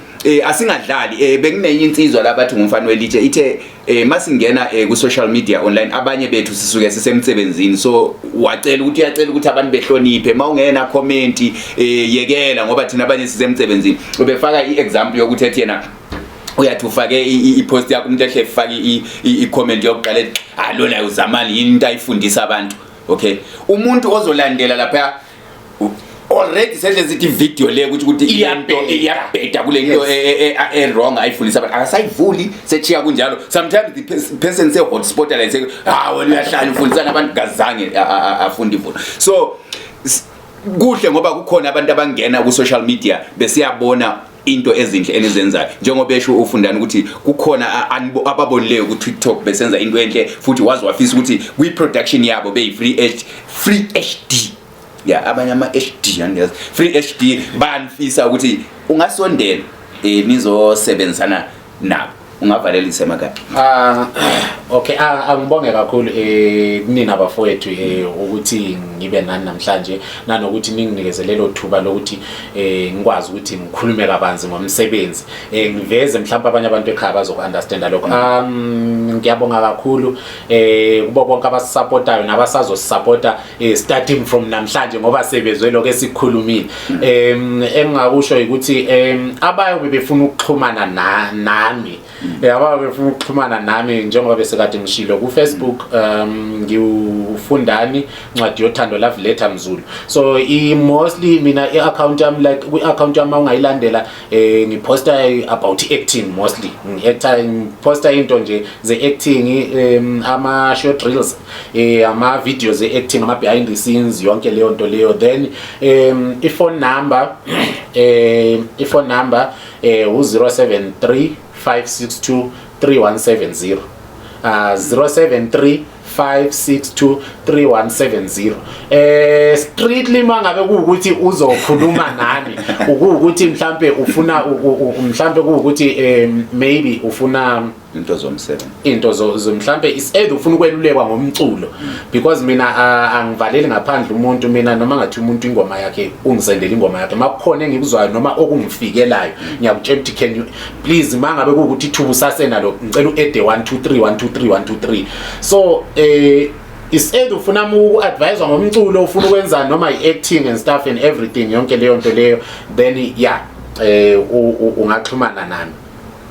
asingadlali. Bekunenye insizwa la bathi ngumfana welitshe, ithe masingena ku social media online abanye bethu sisuke sisemsebenzini, so wacela ukuthi, uyacela ukuthi abantu behloniphe, mawungena comment yekela ngoba thina abanye sisemsebenzini. Ubefaka i-example yokuthi ethi yena uyathi ufake i-post yakho, umuntu ehle efake i-comment yokuqala ethi, ah, lona uzamani yini into ayifundisa abantu. Okay, umuntu ozolandela lapha already sehle sithi video le ukuthi Iyabheda. into iyabheda kule nto e-wrong ayifundisa abantu, akasayivuli, sechiya kunjalo. Sometimes the person se hotspot la say, ah, wena uyahlala ufundisana abantu, kazange afunde ivulo. So kuhle ngoba kukhona abantu abangena ku social media besiyabona into ezinhle enizenzayo, njengoba esho uFundani ukuthi kukhona ababonileyo ku TikTok besenza into enhle, futhi wazi wafisa ukuthi kwi production yabo beyi free H, free HD, ya abanye ama HD, angiyazi, free HD, banifisa ukuthi ungasondela nizosebenzisana nabo. Ungavalelisa emakhaya. Ah, okay, angibonge kakhulu kunina bafowethu ukuthi ngibe nani namhlanje, nanokuthi ninginikeze lelo thuba lokuthi ngikwazi ukuthi ngikhulume kabanzi ngomsebenzi, ngiveze mhlawumbe abanye abantu ekhaya bazoku-understanda lokho. Ngiyabonga kakhulu kubo bonke abasupportayo nabasazosupporta, starting from namhlanje, ngoba sebezwe lokho esikhulumile. Engingakusho ukuthi abayobe befuna ukuxhumana nami, abayobe befuna ukuxhumana nami, njengoba besekade ngishilo, ku Facebook ngiwuFundani Ncwadi Yothando Love Letter Mzulu. So i mostly mina i-account yami, like kwi-account yami ungayilandela, ngiposta about acting mostly, ngi-actor, ngiposta into nje ze-acting, ama short reels, ama videos e-acting, ama behind the scenes, yonke leyo nto leyo. Then i-phone number u-073 562 3170. 073 562 3170. Strictly mangabe kuwukuthi uzokhuluma nami, ukuwukuthi mhlambe ufuna mhlambe kuwukuthi maybe ufuna Into zomsebenzi, into zo mhlambe is either ufuna ukwelulekwa ngomculo, because mina angivaleli ngaphandle umuntu. Mina noma ngathi umuntu ingoma yakhe, ungisendela ingoma yakhe, makukhona engikuzwayo noma okungifikelayo, ngiyakutshela ukuthi can you please, mangabe kuwukuthi ithuba usasenalo, ngicela u-add 1 2 3 1 2 3 1 2 3. So is either ufuna uku-advise ngomculo, ufuna ukwenza noma i-acting and stuff and everything, yonke leyo nto leyo, then yeah, ungaxhumana nami.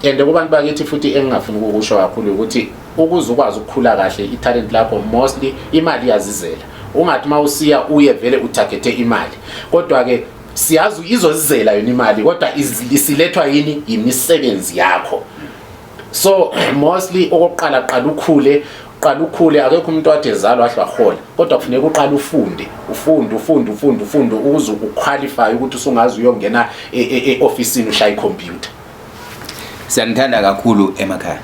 And kubantu bakithi futhi, engingafuni ukukusho kakhulu ukuthi ukuze ukwazi ukukhula kahle i-talent lakho, mostly imali iyazizela. Ungathi uma usiya uye vele utargete imali, kodwa-ke siyazi izozizela yona imali, kodwa isilethwa yini? Imisebenzi yakho. So mostly okokuqala, qala ukhule, qala ukhule. Akekho umuntu wathi ezalwa ahle wahola, kodwa kufuneka uqale ufunde, ufunde, ufunde, ufunde, ufunde, ukuze uqualify ukuthi usungaze uyongena e-ofisini ushaya ikhompyutha. Siyanithanda kakhulu emakhaya.